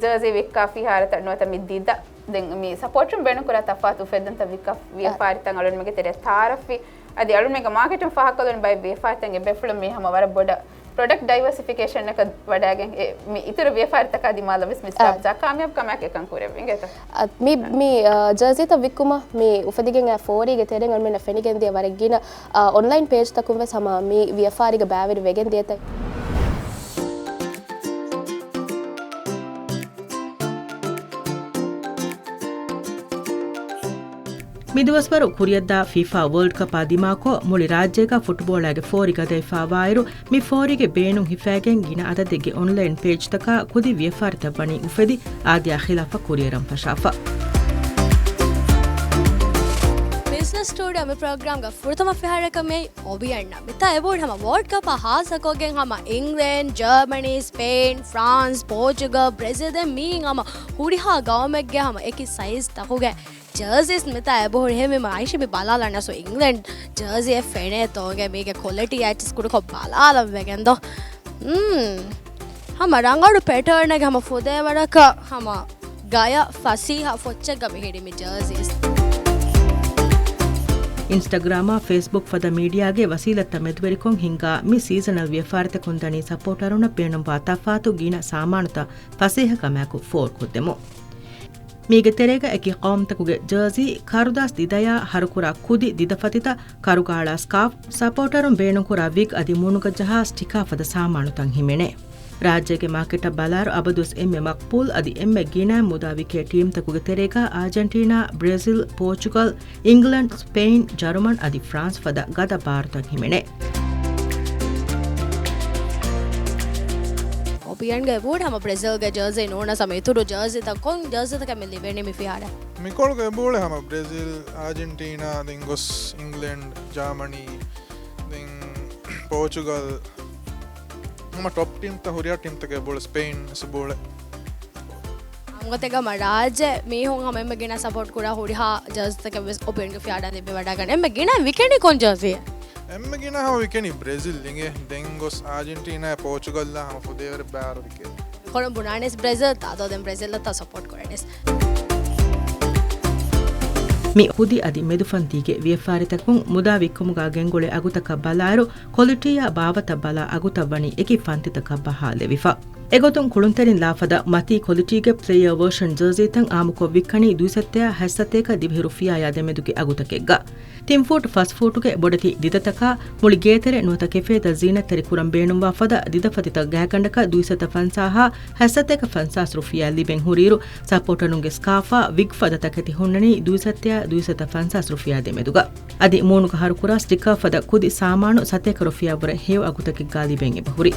ޖާޒީ ވިއްކާ ފިހާރަތައް ނުވަތަ މި ދިދަ. ދެން މި ސަޕޯޓުން ބޭނުންކުރާ ތަފާތު އުފެއްދުންތައް ވިއްކާ ވިޔަފާރިތައް އަޅުންމެގެ ތެރެއަށް ތައާރަފްވި. އަދި އަޅުންމެގެ މާކެޓުން ފާހަގަކޮށްލުން ބައެއް ވިޔަފާރިތައް އެބޭފުޅުން މި ހަމަ ވަރަށް ބޮޑަށް ޕްރޮޑަކްޓް ޑައިވަރސިފިކޭޝަނަކަށް ވަޑައިގެން އެ މި އިތުރު ވިޔަފާރިތަކާ ދިމާލަށް ވެސް މި ސްޓާޕް ޖާ ކާމިޔާބު ކަމާއެކު އެކަން ކުރެވި އިނގޭތޯ. އަ، މި، މި، އަ، ޖާޒީތައް ވިއްކުމަށް މި އުފެދިގެން އައި ފޯރީގެ ތެރެއިން އަޅުމެންނަށް ފެނިގެންދިޔަ ވަރަށް ގިނަ، އަ، އޮންލައިން ޕޭޖްތަކުން ވެސް ހަމަ މި ވިޔަފާރީގަ ބައިވެރި ވެގެން ދިޔަތަ. މިދުވަސްވަރު ކުރިއަށްދާ ފީފާ ވޯލްޑް ކަޕާ ދިމާކޮށް، މުޅި ރާއްޖޭގަ ފުޓްބޯޅައިގެ ފޯރި ގަދައިފާވާއިރު، މި ފޯރީގެ ބޭނުން ހިފައިގެން ގިނަ އަދަދެއްގެ އޮންލައިން ޕޭޖްތަކާ ކުދި ވިޔަފާރިތައް ވަނީ އުފެދި، އާދަޔާ ޚިލާފަށް ކުރިއެރަން ފަށާފަ. ބިޒްނަސް ސްޓޫޑިއޯ މި ޕްރޮގްރާމްގަ ފުރަތަމަ ފިހާރައަކަށް މިއައީ އޮބިޔަން. މިތާ އެބަހުރި ހަމަ ވޯލްޑް ކަޕާ ހާއްސަކޮށްގެން ހަމަ އިންގްލެންޑް، ޖާމަނީ، ސްޕެއިން، ފްރާންސް، ޕޯޗުގަލް، ބްރެޒިލް ދެން މިއިން ހަމަ ހުރިހާ ގައުމެއްގެ ހަމަ އެކި ސައިޒް ތަކުގެ ޖާޒީސް މިތާ އެބަހުރި. އެހެންވީމަ އައިސް މި ބަލާލަން އަސް އިންގްލެންޑް ޖާޒީއެއް ފެނޭތޯ އިނގޭ މީގެ ކޮލިޓީ އެއްޗިސް ކުޑަކޮށް ބަލާލަން ވެގެން ދޯ. ހުން. ހަމަ ރަނގަޅު ޕެޓާންއެއްގެ ހަމަ ފުދޭ ވަރަކަށް ހަމަ ގަޔަށް ފަސީހަ ފޮއްޗެއްގަ މި ހިރި މި ޖާޒީސް. އިންސްޓަގްރާމާ ފޭސްބުކް ފަދަ މީޑިއާގެ ވަސީލަތްތައް މެދުވެރިކޮށް ހިންގާ މި ސީޒަނަލް ވިޔަފާރިތަކުން ދަނީ ސަޕޯޓަރުންނަށް ބޭނުންވާ ތަފާތު ގިނަ ސާމާނުތައް ފަސޭހަކަމާއެކު ފޯރުކޮށްދެމުން. މީގެ ތެރޭގަ އެކި ޤައުމުތަކުގެ ޖާޒީ، ކަރުދާސް ދިދަޔާ ހަރުކުރާ ކުދި ދިދަފަތިތައް، ކަރުގާޅާ ސްކާފް، ސަޕޯޓަރުން ބޭނުންކުރާ ވިގް އަދި މޫނުގަ ޖަހާ ސްޓިކާ ފަދަ ސާމާނުތައް ހިމެނޭ. ރާއްޖޭގެ މާކެޓަށް ބަލާއިރު އަބަދުވެސް އެންމެ މަޤްބޫލް އަދި އެންމެ ގިނައިން މުދާ ވިކޭ ޓީމްތަކުގެ ތެރޭގަ އާޖެންޓީނާ، ބްރެޒިލް، ޕޯޗުގަލް، އިންގްލެންޑް، ސްޕެއިން، ޖަރުމަން އަދި ފްރާންސް ފަދަ ގަދަ ބާރުތައް ހިމެނޭ. އޮބިޔަންގެ އެބަހުރި ހަމަ ބްރެޒިލްގެ ޖާޒީ ނޫނަސް ހަމަ އިތުރު ޖާޒީތައް ކޮން ޖާޒީތަކެއް މި ލިބެނީ މި ފިހާރަ؟ މިކޮޅުގެ އެބަހުރި ހަމަ ބްރެޒިލް، އާޖެންޓީނާ، ދެން ގޮސް އިންގްލެންޑް، ޖާމަނީ، ދެން ޕޯޗުގަލް، ހަމަ ޓޮޕް ޓީމްތައް ހުރިހާ ޓީމްތަކެއް އެބަހުރި ސްޕެއިން ވެސް އެބަހުރި. އަނގޮތެއްގަ ހަމަ ރާއްޖެ މީހުން ހަމަ އެންމެ ގިނަ ސަޕޯޓް ކުރާ ހުރިހާ ޖާޒީތަކެއް ވެސް އޮބިޔަންގެ ފިހާރަ ލިބިވަޑައިގަންނަ. އެންމެ ގިނަ ވިކެނީ ކޮން ޖާޒީއެއް؟ އެންމެ ގިނަ ހަމަ ވިކެނީ ބްރެޒިލް އިނގޭ. ދެން ގޮސް އާޖެންޓީނާ، ޕޯޗުގަލްއާ ހަމަ ފުދޭވަރެއް ބާރު ވިކެ. ކޮޅުން ބުނާނެސް ބްރެޒިލް ތާ ދޯ ދެން ބްރެޒިލް ތާ ސަޕޯޓް ކުރަނެސް. މި ކުދި އަދި މެދުފަންތީގެ ވިޔަފާރިތަކުން މުދާ ވިއްކުމުގަ ގެންގުޅޭ އަގުތަކަށް ބަލާއިރު، ކޮލިޓީއާ ބާވަތަށް ބަލާ އަގުތައް ވަނީ އެކި ފަންތިތަކަށް ބަހާލެވިފަ. އެގޮތުން ކުޅުންތެރިން ލާފަދަ މަތީ ކޮލިޓީގެ ޕްލޭޔާ ވާޝަން ޖާޒީތައް އާއްމުކޮށް ވިއްކަނީ ދުއިސައްތައާ ހަތްސަތޭކަ ދިވެހި ރުފިޔާޔާ ދެމެދުގެ އަގުތަކެއްގަ. ތިން ފޫޓް ފަސް ފޫޓުގެ ބޮޑެތި ދިދަތަކާ މުޅި ގޭތެރެ ނުވަތަ ކެފޭތައް ޒީނަތްތެރި ކުރަން ބޭނުންވާ ފަދަ ދިދަފަތިތައް ގާތްގަނޑަކަށް ދުއިސައްތަ ފަންސާހާ ހަތްސަތޭކަ ފަންސާސް ރުފިޔާ ލިބެން ހުރިއިރު، ސަޕޯޓަރުންގެ ސްކާފާ ވިގް ފަދަ ތަކެތި ހުންނަނީ ދުއިސައްތައާ ދުއިސައްތަ ފަންސާސް ރުފިޔާ ދެމެދުގަ. އަދި މޫނުގަ ހަރުކުރާ ސްޓިކާ ފަދަ ކުދި ސާމާނު ސަތޭކަ ރުފިޔާ ވުރެ ހެޔޮ އަގުތަކެއްގަ ލިބެން އެބަހުރި.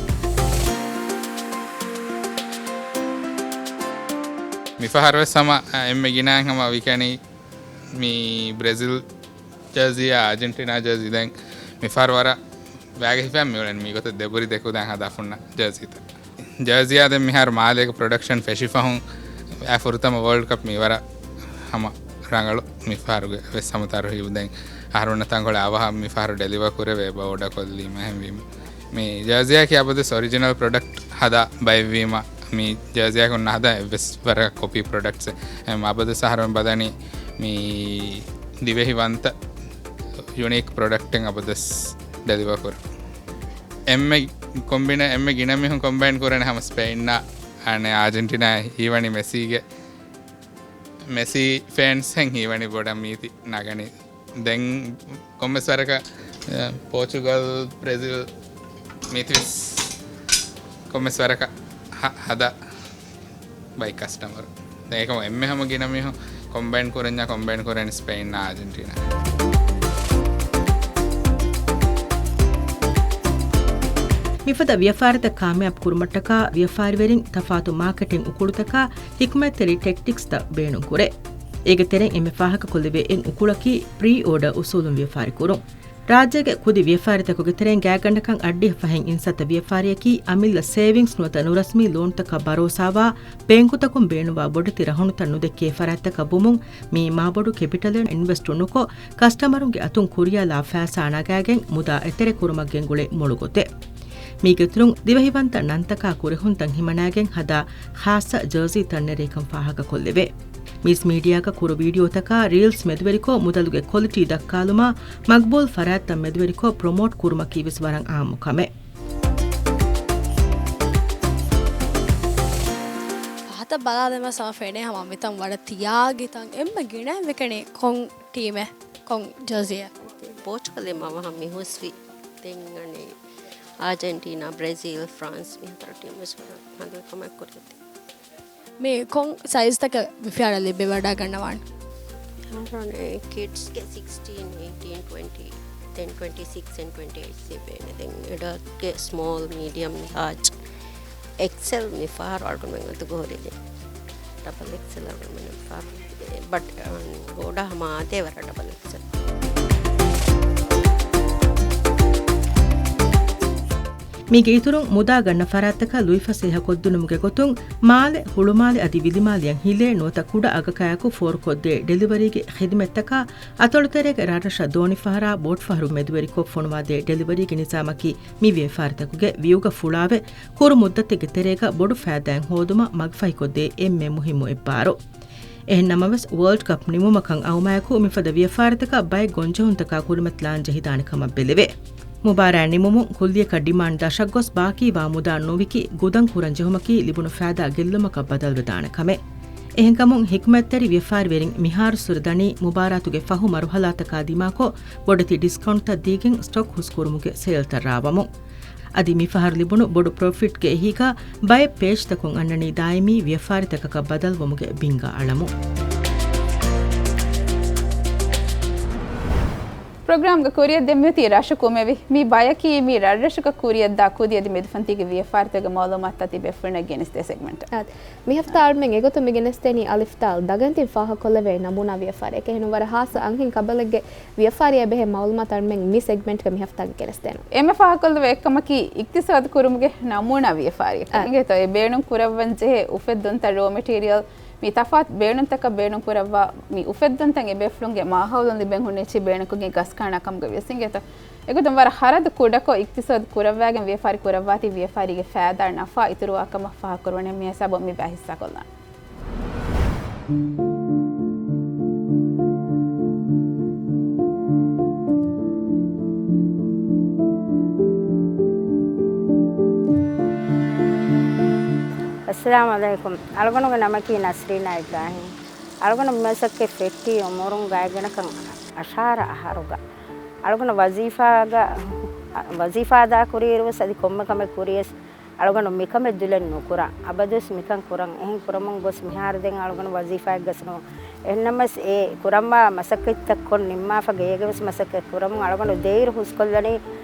މިފަހަރުވެސް ހަމަ އެންމެ ގިނައިން ހަމަ ވިކެނީ މި ބްރެޒިލް ޖާޒީއާ އާޖެންޓީނާ ޖާޒީ. ދެން މިފަހަރު ވަރަށް ބައިގަ ހިފައި މިއުޅެނީ މިގޮތަށް ދެބުރި ދެކުދާ ހަދާ ފުންނަ ޖާޒީތައް. ޖާޒީއާ ދެން މިހާރު މާލޭގެ ޕްރޮޑަކްޝަން ފެށިފަހުން އައި ފުރަތަމަ ވޯލްޑް ކަޕް މިވަރަށް ހަމަ ރަނގަޅު މިފަހަރުގެ ވެސް ހަމަ ތަރުހީބު. ދެން އަހަރުމެންނަށް ތަންކޮޅެއް އަވަހަށް މިފަހަރު ޑެލިވަރ ކުރެވޭ އެބަ އޯޑަރ ކޮށްލީމަ. އެހެންވީމަ މި ޖާޒިޔާއަކީ އަބަދުސް އޮރިޖިނަލް ޕްރޮޑަކްޓް ހަދާ ބައެއްވީމަ، މި ޖާޒިޔާއަކީ ހަދާ އެއްވެސް ވަރަކަށް ކޮޕީ ޕްރޮޑަކްޓްސް. އެހެން އަބަދުސް އަހަރުމެން ބަލަނީ މި ދިވެހިވަންތަ ޔުނީކް ޕްރޮޑަކްޓެއް އަބަދުސް ޑެލިވަރ ކުރަން. އެންމެ ކޮމްބިނެ-، އެންމެ ގިނަ މީހުން ކޮމްބައިން ކުރަނީ ހަމަ ސްޕެއިންނާ އަނެއް އާޖެންޓީނާ ހީވަނީ މެސީގެ މެސީ ފޭންސް ހެން ހީވަނީ ބޮޑަށް މީތި ނަގަނީ. ދެން ކޮންމެސް ވަރަކަށް، އަ، ޕޯޗުގަލް، ބްރެޒިލް މީތިވެސް ކޮންމެސް ވަރަކަށް ހަ-، ހަދާ ބައި ކަސްޓަމަރު. ދެން އެކަމު އެންމެ ހަމަ ގިނަ މީހުން ކޮމްބައިން ކުރަންޏާ ކޮމްބައިން ކުރަނީ ސްޕެއިން އާ އާޖެންޓީނާ. މިފަދަ ވިޔަފާރިތައް ކާމިޔާބު ކުރުމަށްޓަކާ ވިޔަފާރިވެރިން ތަފާތު މާކެޓިން އުކުޅުތަކާ ހިކުމަތްތެރި ޓެކްޓިކްސްތައް ބޭނުންކުރޭ. އޭގެ ތެރެއިން އެންމެ ފާހަގަކޮށްލެވޭ އެއް އުކުޅަކީ ޕްރީ އޯޑަރ އުސޫލުން ވިޔަފާރި ކުރުން. ރާއްޖޭގެ ކުދި ވިޔަފާރިތަކުގެ ތެރެއިން ގާތްގަނޑަކަށް އަށްޑިހަ ފަހެއް އިންސައްތަ ވިޔަފާރިއަކީ އަމިއްލަ ސޭވިންގްސް ނުވަތަ ނުރަސްމީ ލޯނުތަކަށް ބަރޯސާވާ ބޭންކުތަކުން ބޭނުންވާ ބޮޑެތި ރަހުނުތައް ނުދެއްކޭ ފަރާތްތަކަށް ވުމުން މިއީ މާބޮޑު ކެޕިޓަލެއް އިންވެސްޓު ނުކޮށް، ކަސްޓަމަރުންގެ އަތުން ކުރިޔަށްލާ ފައިސާ ނަގާގެން މުދާ އެތެރެކުރުމަށް ގެންގުޅޭ މޮޅު ގޮތެއް. މީގެއިތުރުން ދިވެހިވަންތަ ނަންތަކާ ކުރެހުންތައް ހިމަނާގެން ހަދާ ޚާއްޞަ ޖާޒީތައް ނެރޭކަން ފާހަގަކޮށްލެވޭ. މީސް މީޑިއާގަ ކުރު ވީޑިއޯތަކާ ރީލްސް މެދުވެރިކޮށް، މުދަލުގެ ކޮލިޓީ ދައްކާލުމާ، މަގްބޫލް ފަރާތްތައް މެދުވެރިކޮށް ޕްރޮމޯޓް ކުރުމަކީވެސް ވަރަށް އާއްމު ކަމެއް. ފަހަތަށް ބަލާލަމާ ސަމަ ފެނޭ ހަމަ މިތަން ވަރަށް ތިޔާގި ތަން. އެންމެ ގިނައިން ވެކެނީ ކޮން ޓީމެއް؟ ކޮން ޖާޒީއެއް؟ ޕޯޗުގަލް މަވަހަ މި ހުސްވި. ދެން އަނެއް އާޖެންޓީނާ، ބްރެޒިލް، ފްރާންސް މި ހަތަރު ޓީމް ވެސް ވަރަށް ހަނދުން ކަމަށް ކުރިއަށް ތި. މި ކޮން ސައިޒްތަކެއް ވިފާރަށް ލިބިވަޑައިގަންނަވާނެ؟ ކިޑްސްގެ ސިކްސްޓީން، އެއިޓީން، ޓްވެންޓީ، ދެން ޓްވެންޓީ ސިކްސް އެންޑް ޓްވެންޓީ އެއިޓް ލިބޭނެ. ދެން އެޑަލްޓްގެ ސްމޯލް، މީޑިއަމް، ލާޖް، އެކްސެލް މި ފަހަރު އަޅުގަނޑުމެން އަތުގަ ހުރި. ޑަބަލް އެކްސެލް އަޅުގަނޑުމެން ފަހަރު. ބަޓް، އަން، ގޯޑާ ހަމަ އާދޭ ވަރަށް ޑަބަލް އެކްސެލް. މީގެ އިތުރުން މުދާ ގަންނަ ފަރާތްތަކަށް ލުއިފަސޭހަކޮށްދިނުމުގެ ގޮތުން މާލެ، ހުޅުމާލެ އަދި ވިލިމާލެއަށް ހިލޭ ނުވަތަ ކުޑަ އަގަކާއެކު ފޯރުކޮށްދޭ ޑެލިވަރީގެ ޚިދުމަތްތަކާ އަތޮޅުތެރޭގެ ރަށްރަށަށް ދޯނިފަހަރާ ބޯޓްފަހަރު މެދުވެރިކޮށް ފޮނުވާދޭ ޑެލިވަރީގެ ނިޒާމަކީ މި ވިޔަފާރިތަކުގެ ވިއުގަ ފުޅާވެ، ކުރު މުއްދަތެއްގެ ތެރޭގަ ބޮޑު ފައިދާއެއް ހޯދުމަށް މަގުފަހިކޮށްދޭ އެންމެ މުހިއްމު އެއްބާރު. އެހެން ނަމަވެސް، ވޯލްޑް ކަޕް ނިމުމަކަށް އައުމާއެކު މިފަދަ ވިޔަފާރިތަކަށް ބައެއް ގޮންޖެހުންތަކާ ކުރިމަތިލާން ޖެހިދާނެ ކަމަށް ބެލެވޭ. މުބާރާތް ނިމުމުން ކުއްލިއަކަށް ޑިމާންޑް ދަށަށްގޮސް ބާކީވާ މުދާ ނުވިކި ގުދަން ކުރަން ޖެހުމަކީ ލިބުނު ފައިދާ ގެއްލުމަކަށް ބަދަލުވެދާނެ ކަމެއް. އެހެންކަމުން ހިކުމަތްތެރި ވިޔަފާރިވެރިން މިހާރުއްސުރެ ދަނީ މުބާރާތުގެ ފަހު މަރުހަލާތަކާ ދިމާކޮށް، ބޮޑެތި ޑިސްކައުންޓްތައް ދީގެން ސްޓޮކް ހުސްކުރުމުގެ ސޭލްތައް ރާވަމުން. އަދި މިފަހަރު ލިބުނު ބޮޑު ޕްރޮފިޓްގެ އެހީގަ ބައެއް ޕޭޖްތަކުން އަންނަނީ ދާއިމީ ވިޔަފާރިތަކަކަށް ބަދަލުވުމުގެ ބިންގާ އަޅަމުން. ޕްރޮގްރާމްގެ ކުރިއަށް ދެން މިއޮތީ ރަށު ކުމެވި. މި ބަޔަކީ މި ރަށްރަށުގަ ކުރިއަށްދާ ކުދި އަދި މެދުފަންތީގެ ވިޔަފާރިތަކުގެ މައުލޫމާތުތައް ތިބޭފުޅުންނަށް ގެނެސްދޭ ސެގްމެންޓް. އާދެ، މި ހަފްތާ އަޅުމެން އެގޮތުން މި ގެނެސްދޭނީ އަލިފް ދާލް ދަގަންތިން ފާހަގަކޮށްލެވޭ ނަމޫނާ ވިޔަފާރިއެއް. އެހެން ވަރަށް ހާއްސަ އަންހެން ކަބަލެއްގެ ވިޔަފާރިއާ ބެހޭ މައުލޫމާތު އަޅުމެން މި ސެގްމެންޓްގަ މި ހަފްތާގަ ގެނެސްދޭނަން. އެންމެ ފާހަގަކޮށްލެވޭ އެއްކަމަކީ އިޤްތިޞާދު ކުރުމުގެ ނަމޫނާ ވިޔަފާރިއެއް. އަ. އިނގޭތޯ، އެ ބޭނުން ކުރައްވަން ޖެހޭ އުފެއްދުންތައް، ރޯ މެޓީރިއަލް، މި ތަފާތު ބޭނުންތަކަށް ބޭނުން ކުރައްވާ މި އުފެއްދުންތައް އެބޭފުޅުންގެ މާހައުލުން ލިބެން ހުންނެވި ބޭނުންކޮށްގެން ގަސް ކާނާ ކަމުގަ ވިޔަސް އިނގޭތޯ. އެގޮތުން ވަރަށް ހަރަދު ކުޑަކޮށް އިޤްތިޞާދު ކުރައްވާގެން ވިޔަފާރި ކުރައްވާތީ ވިޔަފާރީގެ ފައިދާ ނަފާ އިތުރުވާ ކަމަށް ފާހަގަކުރުވަނީ މި ހިސާބުން މި ބައި ހިއްސާކޮށްލާނަން. އައްސަލާމު ޢަލައިކުމް. އަޅުގަނޑުގެ ނަމަކީ ނަސްރީނާ އިބްރާހީމް. އަޅުގަނޑު މަސައްކަތް ފެއްޓީ އުމުރުން ގާތްގަނޑަކަށް އަށާރަ އަހަރުގަ. އަޅުގަނޑު ވަޒީފާގަ، ވަޒީފާ އަދާކުރިއިރުވެސް އަދި ކޮންމެ ކަމެއް ކުރިޔަސް އަޅުގަނޑު މިކަމެއް ދުލެއް ނުކުރާ. އަބަދުވެސް މިކަން ކުރަން. އެހެން ކުރަމުން ގޮސް މިހާރު ދެން އަޅުގަނޑު ވަޒީފާއެއްގަސް ނޫން. އެހެންނަމަވެސް އެ ކުރަންވާ މަސައްކަތްތައް ކޮށް ނިންމާފަ ގޭގެވެސް މަސައްކަތް ކުރަމުން އަޅުގަނޑު ދޭއިރު ހުސްކޮށްލަނީ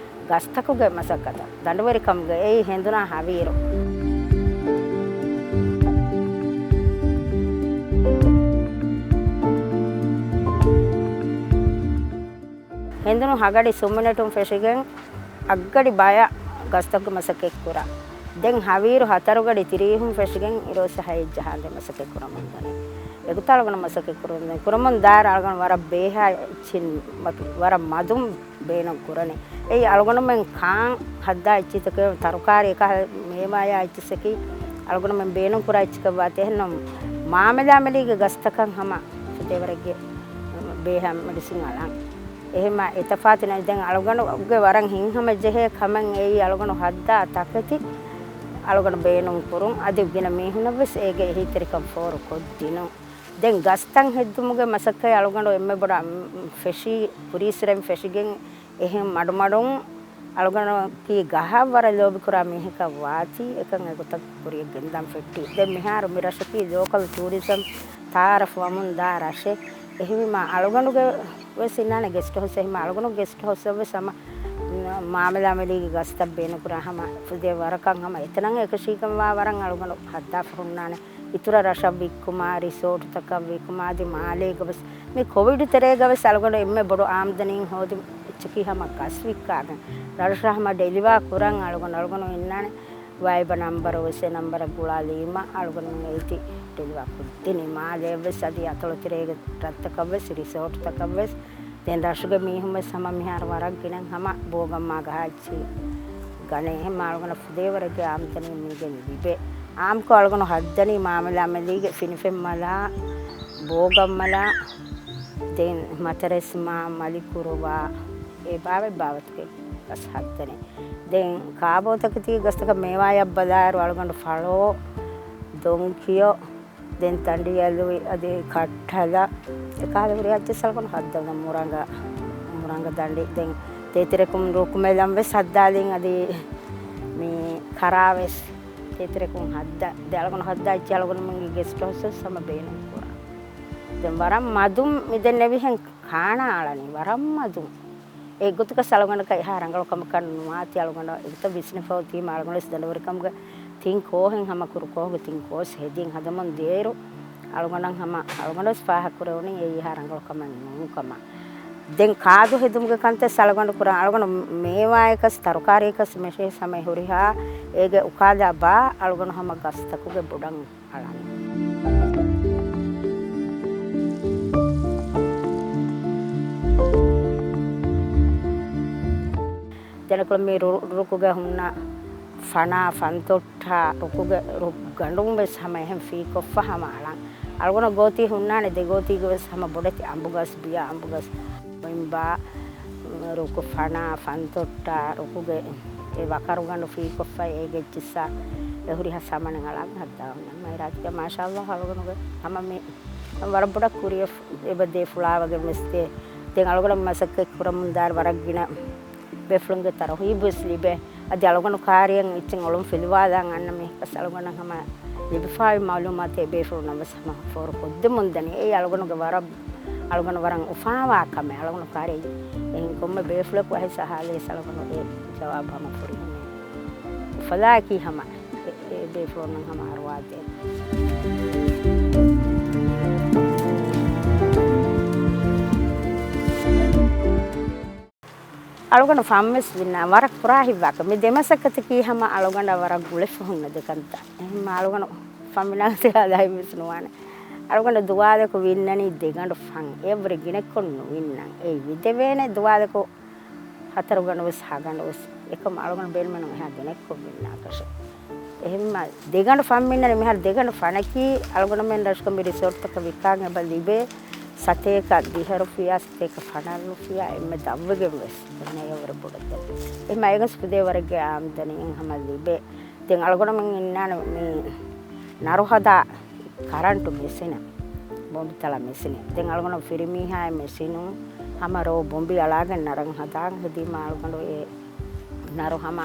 ގަސްތަކުގެ މަސައްކަތަށް. ދަނޑުވެރިކަމުގެ އެއީ ހެނދުނާ ހަވީރު. ހެނދުނު ހަގަޑި ސުނބުނެޓުން ފެށިގެން އަށްގަޑި ބަޔަށް ގަސްތަކުގެ މަސައްކަތް ކުރާ. ދެން ހަވީރު ހަތަރުގަޑި ތިރީހުން ފެށިގެން އިރުއޮއްސަ ހައެއް ޖަހާންދޭ މަސައްކަތް ކުރަމުންދަނީ. އެގޮތަށް އަޅުގަނޑު މަސައްކަތް ކުރަމުން ދެން ކުރަމުން ދާއިރު އަޅުގަނޑު ވަރަށް ބޭހާ އެއްޗިން ވަރަށް މަދުން ބޭނުން ކުރަނީ. އެއީ އަޅުގަނޑުމެން ކާން ހައްދާ އެއްޗިތަކެއް ތަރުކާރީ އެކަހަލަ މޭވާޔާ އެއްޗިއްސަކީ އަޅުގަނޑުމެން ބޭނުން ކުރާ އެއްޗަކަށް ވާތީ. އެހެންނަމަ މާމެލާމެލީގެ ގަސްތަކަށް ހަމަ ފުދޭވަރެއްގެ ބޭހާ މެޑިސިން އަޅަން. އެހެންމަ އެތަފާތު ނެތް. ދެން އަޅުގަނޑުގެ ވަރަށް ހިތްހަމަޖެހޭ ކަމެއް އެއީ އަޅުގަނޑު ހައްދާ ތަކެތި އަޅުގަނޑު ބޭނުން ކުރުން. އަދި ގިނަ މީހުންނަށްވެސް އޭގެ އެހީތެރިކަން ފޯރު ކޮށްދިނުން. ދެން ގަސްތައް ހެއްދުމުގެ މަސައްކަތް އަޅުގަނޑު އެންމެ ބޮޑަށް ފެށީ، ކުރީއްސުރެން ފެށިގެން އެހެން މަޑުމަޑުން އަޅުގަނޑަކީ ގަހަށް ވަރަށް ލޯބިކުރާ މީހަކަށް ވާތީ، އެކަން އެގޮތަށް ކުރިޔަށް ގެންދާން ފެއްޓީ. ދެން މިހާރު މި ރަށަކީ ލޯކަލް ޓޫރިޒަމް ތައާރަފް ވަމުން ދާ ރަށެއް. އެހެންވީމާ އަޅުގަނޑުގެ ވެސް އިންނާނެ ގެސްޓް ހައުސް. އެހެންވީމާ އަޅުގަނޑު ގެސްޓް ހައުސްއަށް ވެސް ހަމަ މާމެލާމެލީގެ ގަސްތައް ބޭނުންކުރާ ހަމަ ފުދޭ ވަރަކަށް ހަމަ އެތަނަށް އެކަށީގެންވާ ވަރަށް އަޅުގަނޑު ހައްދާފަ ހުންނާނެ. އިތުރަށް ރަށަށް ވިއްކުމާ، ރިސޯޓުތަކަށް ވިއްކުމާ، އަދި މާލޭގަ ވެސް މި ކޮވިޑް ތެރޭގަ ވެސް އަޅުގަނޑު އެންމެ ބޮޑު އާމްދަނީ ހޯދި އެއްޗަކީ ހަމަ ގަސް ވިއްކާގެން. ރަށްރަށަށް ހަމަ ޑެލިވާ ކުރަން އަޅުގަނޑު، އަޅުގަނޑު އިންނާނެ ވައިބަ ނަންބަރު ވެސް އެ ނަންބަރަށް ގުޅާލީމަ އަޅުގަނޑު އެއްޗި ޑެލިވާ ކޮށްދިނީ. މާލޭ ވެސް އަދި އަތޮޅު ތެރޭގެ ރަށްތަކަށް ވެސް ރިސޯޓުތަކަށް ވެސް. ދެން ރަށުގެ މީހުން ވެސް ހަމަ މިހާރު ވަރަށް ގިނަ ހަމަ ބޯގަންމާ ގަހާ އެއްޗި ގަނެ. އެހެން އަޅުގަނޑަށް ފުދޭވަރެއްގެ އާމްދަނީ މީގެން ލިބޭ. އާއްމުކޮށް އަޅުގަނޑު ހައްދަނީ މާމެލާމެލީގެ ފިނިފެންމަލާ، ބޯގަންމަލާ، ދެން މަތަރެސްމާ، މަލިކުރުވާ، އެ ބާވަތް ބާވަތުގެ ގަސް ހައްދަނީ. ދެން ކާބޯތަކެތީ ގަސްތަކަށް މޭވާޔަށް ބަލާއިރު އަޅުގަނޑު ފަޅޯ، ދޮންކިޔޮ، ދެން ތަނޑިއަލުވި އަދި ކައްޓަލަ އެކަހަލަ ހުރި އެއްޗިއްސަށް އަޅުގަނޑު ހައްދަވަން. މުރަނގަ، މުރަނގަ ދަނޑި. ދެން ތޭތިރެކުން ރުކުމެލަން ވެސް ހައްދާލިން އަދި މި ކަރާ ވެސް ތޭތިރެކުން ހައްދަ. ދެ އަޅުގަނޑު ހައްދާ އެއްޗިއްސަށް އަޅުގަނޑުމެންގެ ގެސްޓް ހައުސް ވެސް ހަމަ ބޭނުން ކުރާ. ދެން ވަރަށް މަދުން މިދެންނެވިހެން ކާނާ އަޅަނީ ވަރަށް މަދުން. އެ ގޮތަކަށް އަޅުގަނޑަކަށް އެހާ ރަނގަޅު ކަމަކަށް ނުވާތީ އަޅުގަނޑަށް އެގޮތަށް ވިސްނިފަ އޮތީމަ އަޅުގަނޑު ވެސް ދަނޑަވެރިކަމުގެ ތިން ކޯހެއް ހަމަ ކުރު ކޯހުގެ ތިން ކޯސް ހެދިން ހަދަމުން ދިޔައިރު އަޅުގަނޑަށް ހަމަ އަޅުގަނޑު ވެސް ފާހަގަކުރެވުނީ އެއީ އެހާ ރަނގަޅު ކަމެއް ނޫން ކަމަށް. ދެން ކާދު ހެދުމުގެ ކަންތައް އަޅުގަނޑު ކުރާ އަޅުގަނޑު މޭވާއަކަސް ތަރުކާރީއަކަސް މެށޭ ހަމަ ހުރިހާ އޭގެ އުކާލާ ބާ އަޅުގަނޑު ހަމަ ގަސްތަކުގެ ބޮޑަށް އަޅަން. ދެނެކުޅަ މި ރު-، ރުކުގެ ހުންނަ ފަނާ، ފަންތޮއްޓާ، ރުކުގެ ރު-، ގަނޑުން ވެސް ހަމަ އެހެން ފީކޮށްފަ ހަމަ އަޅަން. އަޅުގަނޑު ގޯތީ ހުންނާނެ ދެ ގޯތީގަ ވެސް ހަމަ ބޮޑެތި އަނބުގަސް، ބިޔަ އަނބުގަސް، އޮތްބާ، ރުކު ފަނާ، ފަންތޮއްޓާ، ރުކުގެ އެ ވަކަރުގަނޑު ފީކޮށްފަ އޭގެ އެއްޗިއްސާ އެ ހުރިހާ ސަމަނެއް އަޅާގެން ހައްދާ ހުންނަން. މައިރާތިގެ މާޝާﷲ އަޅުގަނޑުގެ ހަމަ މި ވަރަށް ބޮޑަށް ކުރިޔަށް އެބަ ދޭ ފުޅާވަގެން ވެސް ދޭ. ދެން އަޅުގަނޑު މަސައްކަތް ކުރަމުން ދާއިރު ވަރަށް ގިނަ ބޭފުޅުންގެ ތަރުހީބު ވެސް ލިބޭ. އަދި އަޅުގަނޑު ކާރިޔަށް އެއްޗެއް އޮޅުން ފިލުވާލާން އަންނަ މީހަކަސް އަޅުގަނޑަށް ހަމަ ލިބިފާވި މައުލޫމާތެއް ބޭފުޅުންނަށް ވެސް ހަމަ ފޯރު ކޮށްދެމުން ދަނީ. އެއީ އަޅުގަނޑުގެ ވަރަށް، އަޅުގަނޑު ވަރަށް އުފާވާ ކަމެއް. އަޅުގަނޑު ކާރި އެހެން ކޮންމެ ބޭފުޅަކު އައިސް އަހާލިޔަސް އަޅުގަނޑު އެ ޖަވާބު ހަމަ ފުރިހަމަ އުފަލާއެކީ ހަމަ އެ، އެ ބޭފުޅުންނަށް ހަމަ އަރުވާދޭ. އަޅުގަނޑު ފަންވެސް ވިންނާ ވަރަށް ކުރާ ހިތްވާކަށް މި ދެމަސައްކަތަކީ ހަމަ އަޅުގަނޑަށް ވަރަށް ގުޅިފަ ހުންނަ ދެ ކަންތައް. އެހެންމަ އަޅުގަނޑު ފަން ވިނާ ސިހާލާ ހިތްވެސް ނުވާނެ. އަޅުގަނޑު ދުވާލަކު ވިންނަނީ ދެގަނޑު ފަން. އެއަށްވުރެ ގިނައެއްކޮށް ނުވިންނަން. އެ ވިދެވޭނެ ދުވާލަކު ހަތަރު ގަނޑު ވެސް ހަ ގަނޑު ވެސް. އެކަމަ އަޅުގަނޑު ބޭނުމެއް ނުވޭ ހަ ގިނައެއްކޮށް ވިންނާކަށެއް. އެހެންމަ ދެގަނޑު ފަން ވިންނަނީ މިހާރު ދެގަނޑު ފަނަކީ އަޅުގަނޑުމެން ރަށުގަ މި ރިސޯޓްތަކަށް ވިއްކާން އެބަ ލިބޭ ސަތޭކަ ދިހަ ރުފިޔާ، ސަތޭކަ ފަނަރަ ރުފިޔާ އެންމެ ދަށްވެގެން ވެސް. އެހެން އެއަށްވުރެ ބޮޑަށް ދެން. އެހެންމަ އޭގަސް ފުދޭވަރެއްގެ އާމްދަނީ ހަމަ ލިބޭ. ދެން އަޅުގަނޑުމެން އިންނާނެ މި ނަރުހަދާ ކަރަންޓު މެސިނެއް، ބޮނބިތަޅާ މެސިނެއް. ދެން އަޅުގަނޑު ފިރިމީހާއި މެސިނުން ހަމަ ރޯ ބޮނބި އަޅާގެން ނަރަން ހަދާން ހެދީމަ އަޅުގަނޑު އެ ނަރު ހަމަ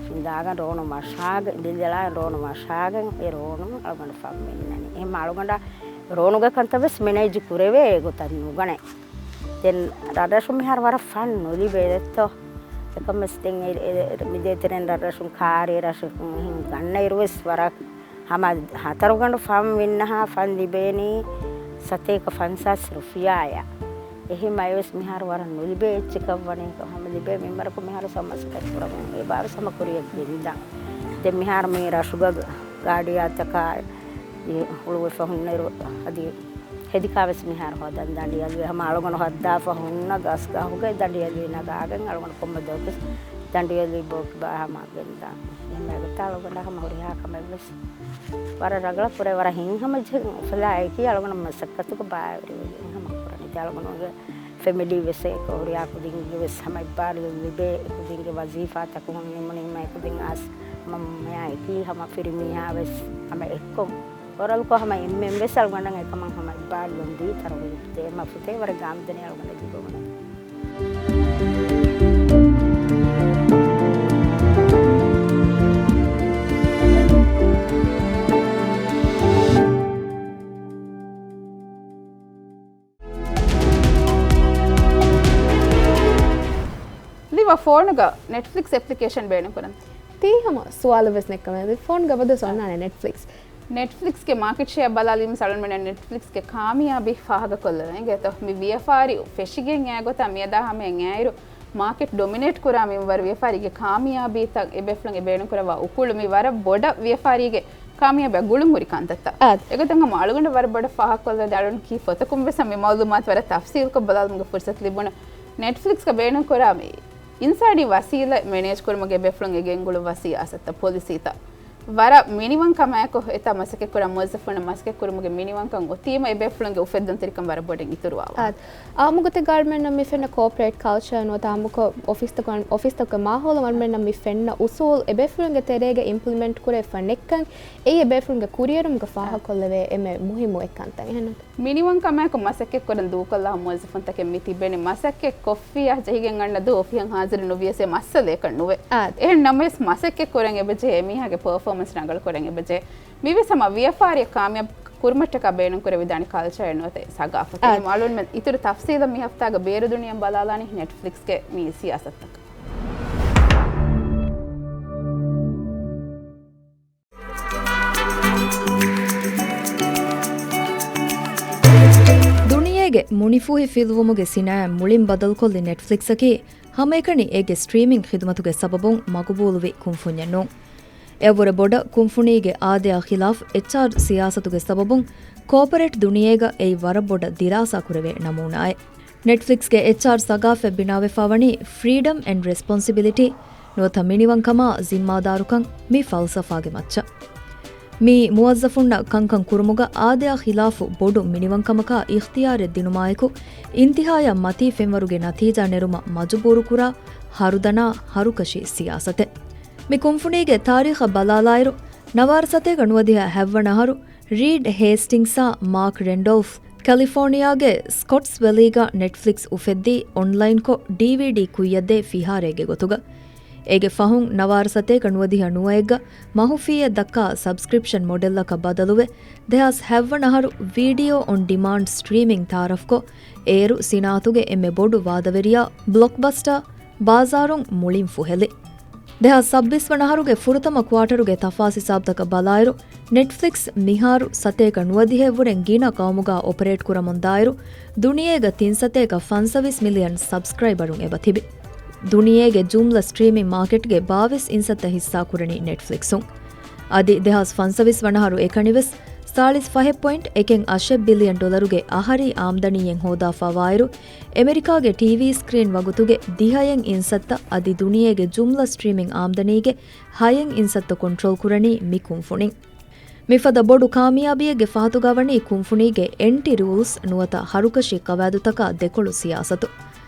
ފިނދާގެން ރޯނު މަށާގެން، ލިލިއަޅާ ރޯނު މަށާގެން އެ ރޯނުން އަޅުގަނޑު ފަން ވިންނަނީ. އެހެންމަ އަޅުގަނޑަށް ރޯނުގެ ކަންތައް ވެސް މެނޭޖް ކުރެވޭ އެގޮތަށް ނުގަނެ. ދެން ރަށްރަށުން މިހާރު ވަރަށް ފަން ނުލިބޭ ދެއްތޯ. އެކަމަސް ދެން އެ، އެ، މި ދޭތެރެން ރަށްރަށުން ކާރި ރަށުން ގަންނައިރު ވެސް ވަރަށް ހަމަ ހަތަރުގަނޑު ފަން ވިންނަހާ ފަން ލިބޭނީ ސަތޭކަ ފަންސާސް ރުފިޔާއަށް. އެހެން އައިވެސް މިހާރު ވަރަށް ނުލިބޭ އެއްޗަކަށް ވަނީ. ހަމަ ލިބޭ މިންވަރަކު މިހާރު ސަމަސްކަތް ކުރަމުން އެބާވެސް ހަމަ ކުރިޔަށް ގެންދާ. ދެން މިހާރު މި ރަށުގަ ގާޑިޔާތަކާ އެ ހުޅުވެފަ ހުންނައިރު އަދި ހެދިކާވެސް މިހާރު ހޯދަން ދަނޑިއަލި ހަމަ އަޅުގަނޑު ހައްދާފަ ހުންނަ ގަސްގަހުގައި ދަނޑިއަލި ނަގާގެން އަޅުގަނޑު ކޮންމެ ދުވަހަކުވެސް ދަނޑިއަލި ބޯކިބާ ހަމަ ގެންދާން. އެހެންވެ އަޅުގަނޑަށް ހަމަ ހުރިހާ ކަމެއްވެސް ވަރަށް ރަނގަޅަށް ކުރޭ، ވަރަށް ހިތްހަމަޖެހި އުފަލާއެކީ އަޅުގަނޑު މަސައްކަތުގަ ބާވެރިވެގެން ހަމަ ކުރަނީ. އަޅުގަނޑު ފެމިލީ ވެސް އެކު ހުރިހާ ކުދިންގެ ވެސް ހަމަ އިއްބާރުލުން ލިބޭ، އެކުދިންގެ ވަޒީފާތަކުން ނިމުނީމަ އެކުދިން އައިސް ހަމަ މަޔާ އެކީ ހަމަ ފިރިމީހާ ވެސް ހަމަ އެއްކޮށް އޮރަލްކޮށް ހަމަ އެންމެން ވެސް އަޅުގަނޑަށް އެކަމަށް ހަމަ އިއްބާރުލުން ދީ ތަރުވީހު ދޭ މަފުތޭ ވަރަށް ގާމިދަނީ އަޅުގަނޑަށް ލިބުމުން. ލީމާ، ފޯނުގަ ނެޓްފްލިކްސް އެޕްލިކޭޝަން ބޭނުން ކުރަން. ތީ ހަމަ ސުވާލެއް ވެސް ނެއްކަމެއް. ފޯނުގަ އަބަދުވެސް އޮންނާނެ ނެޓްފްލިކްސް. ނެޓްފްލިކްސްގެ މާކެޓް ޝެއާ ބަލާލީމަ އަޅުގަނޑުމެން ނެޓްފްލިކްސްގެ ކާމިޔާބީ ފާހަގަކޮށްލެވޭ. އިނގޭތޯ މި ވިޔަފާރި ފެށިގެން އައި ގޮތަށް މިއަދާ ހަމަޔަށް އައިއިރު މާކެޓް ޑޮމިނޭޓް ކުރާ މިންވަރު ވިޔަފާރީގެ ކާމިޔާބީތައް އެބޭފުޅުން އެ ބޭނުންކުރައްވާ އުކުޅު މި ވަރަށް ބޮޑަށް ވިޔަފާރީގެ ކާމިޔާބީއަށް ގުޅުން ހުރި ކަންތައްތައް. އާދެ. އެގޮތަށް ހަމަ އަޅުގަނޑަށް ވަރަށް ބޮޑަށް ފާހަގަކޮށްލަދޭ އަޅުން ކީ ފޮތަކުން ވެސް މި މައުލޫމާތު ވަރަށް ތަފްސީލްކޮށް ބަލާލުމުގެ ފުރުސަތު ލިބުނު. ނެޓްފްލިކްސްގަ ބޭނުންކުރާ މި އިންސާނީ ވަސީލަތް މެނޭޖް ކުރުމުގެ އެބޭފުޅުން އެ ގެންގުޅުން ވަސީ ސިޔާސަތުތައް ޕޮލިސީތައް ވަރަށް މިނިވަން ކަމާއެކު އެތާ މަސައްކަތްކުރާ މުވައްޒަފުންނަށް މަސައްކަތްކުރުމުގެ މިނިވަންކަން އޮތީމަ އެބޭފުޅުންގެ އުފެއްދުންތެރިކަން ވަރަށް ބޮޑަށް އިތުރުވާ. އާދެ. އާއްމުގޮތެއްގަ އަޅުމެންނަށް މި ފެންނަ ކޯޕަރޭޓް ކަލްޗާ ނުވަތަ އާއްމުކޮށް އޮފީސްތަކުން، އޮފީސްތަކުގެ މާހައުލު އަޅުމެންނަށް މި ފެންނަ އުސޫލް އެބޭފުޅުންގެ ތެރޭގަ އިމްޕްލިމެންޓް ކުރެވިފަ ނެއްކަން އެއީ އެބޭފުޅުންގެ ކުރިއެރުމުގަ ފާހަގަކޮށްލެވޭ އެންމެ މުހިއްމު އެއްކަންތައް. އެހެންނު؟ މިނިވަން ކަމާއެކު މަސައްކަތްކުރަން ދޫކޮށްލާ މުވައްޒަފުންތަކެއް މި ތިބެނީ މަސައްކަތް ކޮށްފިއްޔާ ޖެހިގެން އަންނަ ދުވަހު އޮފީހަށް ހާޒިރު ނުވިޔަސް އެ މައްސަލައަކަށް ނުވޭ. އާދެ. އެހެން ނަމަވެސް މަސައްކަތް ކުރަން އެބަޖެހޭ، އެމީހާގެ ޕަރފޯމަންސް ރަނގަޅު ކުރަން އެބަޖެހޭ. މިވެސް ހަމަ ވިޔަފާރިއަށް ކާމިޔާބު ކުރުމަށްޓަކާ ބޭނުންކުރެވިދާނެ ކަލްޗަރެއް ނުވަތަ ސަގާފަތެއް. އާދެ. އަޅުންމެން އިތުރު ތަފްސީލަށް މި ހަފްތާގަ ބޭރު ދުނިޔެއަށް ބަލާލާނީ ނެޓްފްލިކްސްގެ މި ސިޔާސަތުތަކަށް. ދުނިޔޭގެ މުނިފޫހި ފިލުވުމުގެ ސިނާއަތް މުޅިން ބަދަލުކޮށްލި ނެޓްފްލިކްސްއަކީ، ހަމައެކަނި އޭގެ ސްޓްރީމިންގ ޚިދުމަތުގެ ސަބަބުން މަގުބޫލުވި ކުންފުންޏެއް ނޫން. އެއަށްވުރެ ބޮޑަށް ކުންފުނީގެ އާދަޔާ ޚިލާފް އެޗްއާރް ސިޔާސަތުގެ ސަބަބުން ކޯޕަރޭޓް ދުނިޔޭގަ އެއީ ވަރަށް ބޮޑަށް ދިރާސާކުރެވޭ ނަމޫނާއެއް. ނެޓްފްލިކްސްގެ އެޗްއާރް ސަގާފަތް ބިނާވެފާވަނީ ފްރީޑަމް އެންޑް ރެސްޕޮންސިބިލިޓީ ނުވަތަ މިނިވަންކަމާ ޒިންމާދާރުކަން މި ފަލްސަފާގެ މައްޗަށް. މިއީ މުވައްޒަފުންނަށް ކަންކަން ކުރުމުގަ އާދަޔާ ޚިލާފު ބޮޑު މިނިވަންކަމަކާ އިޚްތިޔާރެއް ދިނުމާއެކު، އިންތިހާޔަށް މަތީ ފެންވަރުގެ ނަތީޖާ ނެރުމަށް މަޖުބޫރުކުރާ ހަރުދަނާ ހަރުކަށި ސިޔާސަތެއް. މި ކުންފުނީގެ ތާރީޚަށް ބަލާލާއިރު، ނަވާރަ ސަތޭކަ ނުވަދިހަ ހަތްވަނަ އަހަރު ރީޑް ހޭސްޓިންގސްއާ މާކް ރެންޑޯލްފް ކެލިފޯނިއާގެ ސްކޮޓްސް ވެލީގަ ނެޓްފްލިކްސް އުފެއްދީ އޮންލައިންކޮށް ޑީވީޑީ ކުއްޔަށްދޭ ފިހާރައެއްގެ ގޮތުގަ. އޭގެ ފަހުން ނަވާރަ ސަތޭކަ ނުވަދިހަ ނުވައެއްގަ މަހުފީއެއް ދައްކާ ސަބްސްކްރިޕްޝަން މޮޑެލްއަކަށް ބަދަލުވެ، ދެހާސް ހަތްވަނަ އަހަރު ވީޑިއޯ އޮން ޑިމާންޑް ސްޓްރީމިންގ ތައާރަފްކޮށް، އޭރު ސިނާއަތުގެ އެންމެ ބޮޑު ވާދަވެރިޔާ ބްލޮކްބަސްޓާ ބާޒާރުން މުޅިން ފުހެލި. ދެހާސް ސައްބީސް ވަނަ އަހަރުގެ ފުރަތަމަ ކުއާޓަރުގެ ތަފާސް ހިސާބުތަކަށް ބަލާއިރު، ނެޓްފްލިކްސް މިހާރު ސަތޭކަ ނުވަދިހައެއްވުރެން ގިނަ ޤައުމުގާ އޮޕަރޭޓް ކުރަމުންދާއިރު، ދުނިޔޭގަ ތިން ސަތޭކަ ފަންސަވީސް މިލިއަން ސަބްސްކްރައިބަރުން އެބަ ތިބި. ދުނިޔޭގެ ޖުމްލަ ސްޓްރީމިން މާކެޓްގެ ބާވީސް އިންސައްތަ ހިއްސާކުރަނީ ނެޓްފްލިކްސުން. އަދި ދެހާސް ފަންސަވީސް ވަނަ އަހަރު އެކަނިވެސް ސާޅީސް ފަހެއް ޕޮއިންޓް އެކެއް އަށެއް ބިލިއަން ޑޮލަރުގެ އަހަރީ އާމްދަނީއެއް ހޯދާފާވާއިރު، އެމެރިކާގެ ޓީވީ ސްކްރީން ވަގުތުގެ ދިހައެއް އިންސައްތަ އަދި ދުނިޔޭގެ ޖުމްލަ ސްޓްރީމިން އާމްދަނީގެ ހައެއް އިންސައްތަ ކޮންޓްރޯލް ކުރަނީ މި ކުންފުނިން. މިފަދަ ބޮޑު ކާމިޔާބީއެއްގެ ފަހަތުގަ ވަނީ ކުންފުނީގެ އެންޓި ރޫލްސް ނުވަތަ ހަރުކަށި ޤަވާއިދުތަކާ ދެކޮޅު ސިޔާސަތު.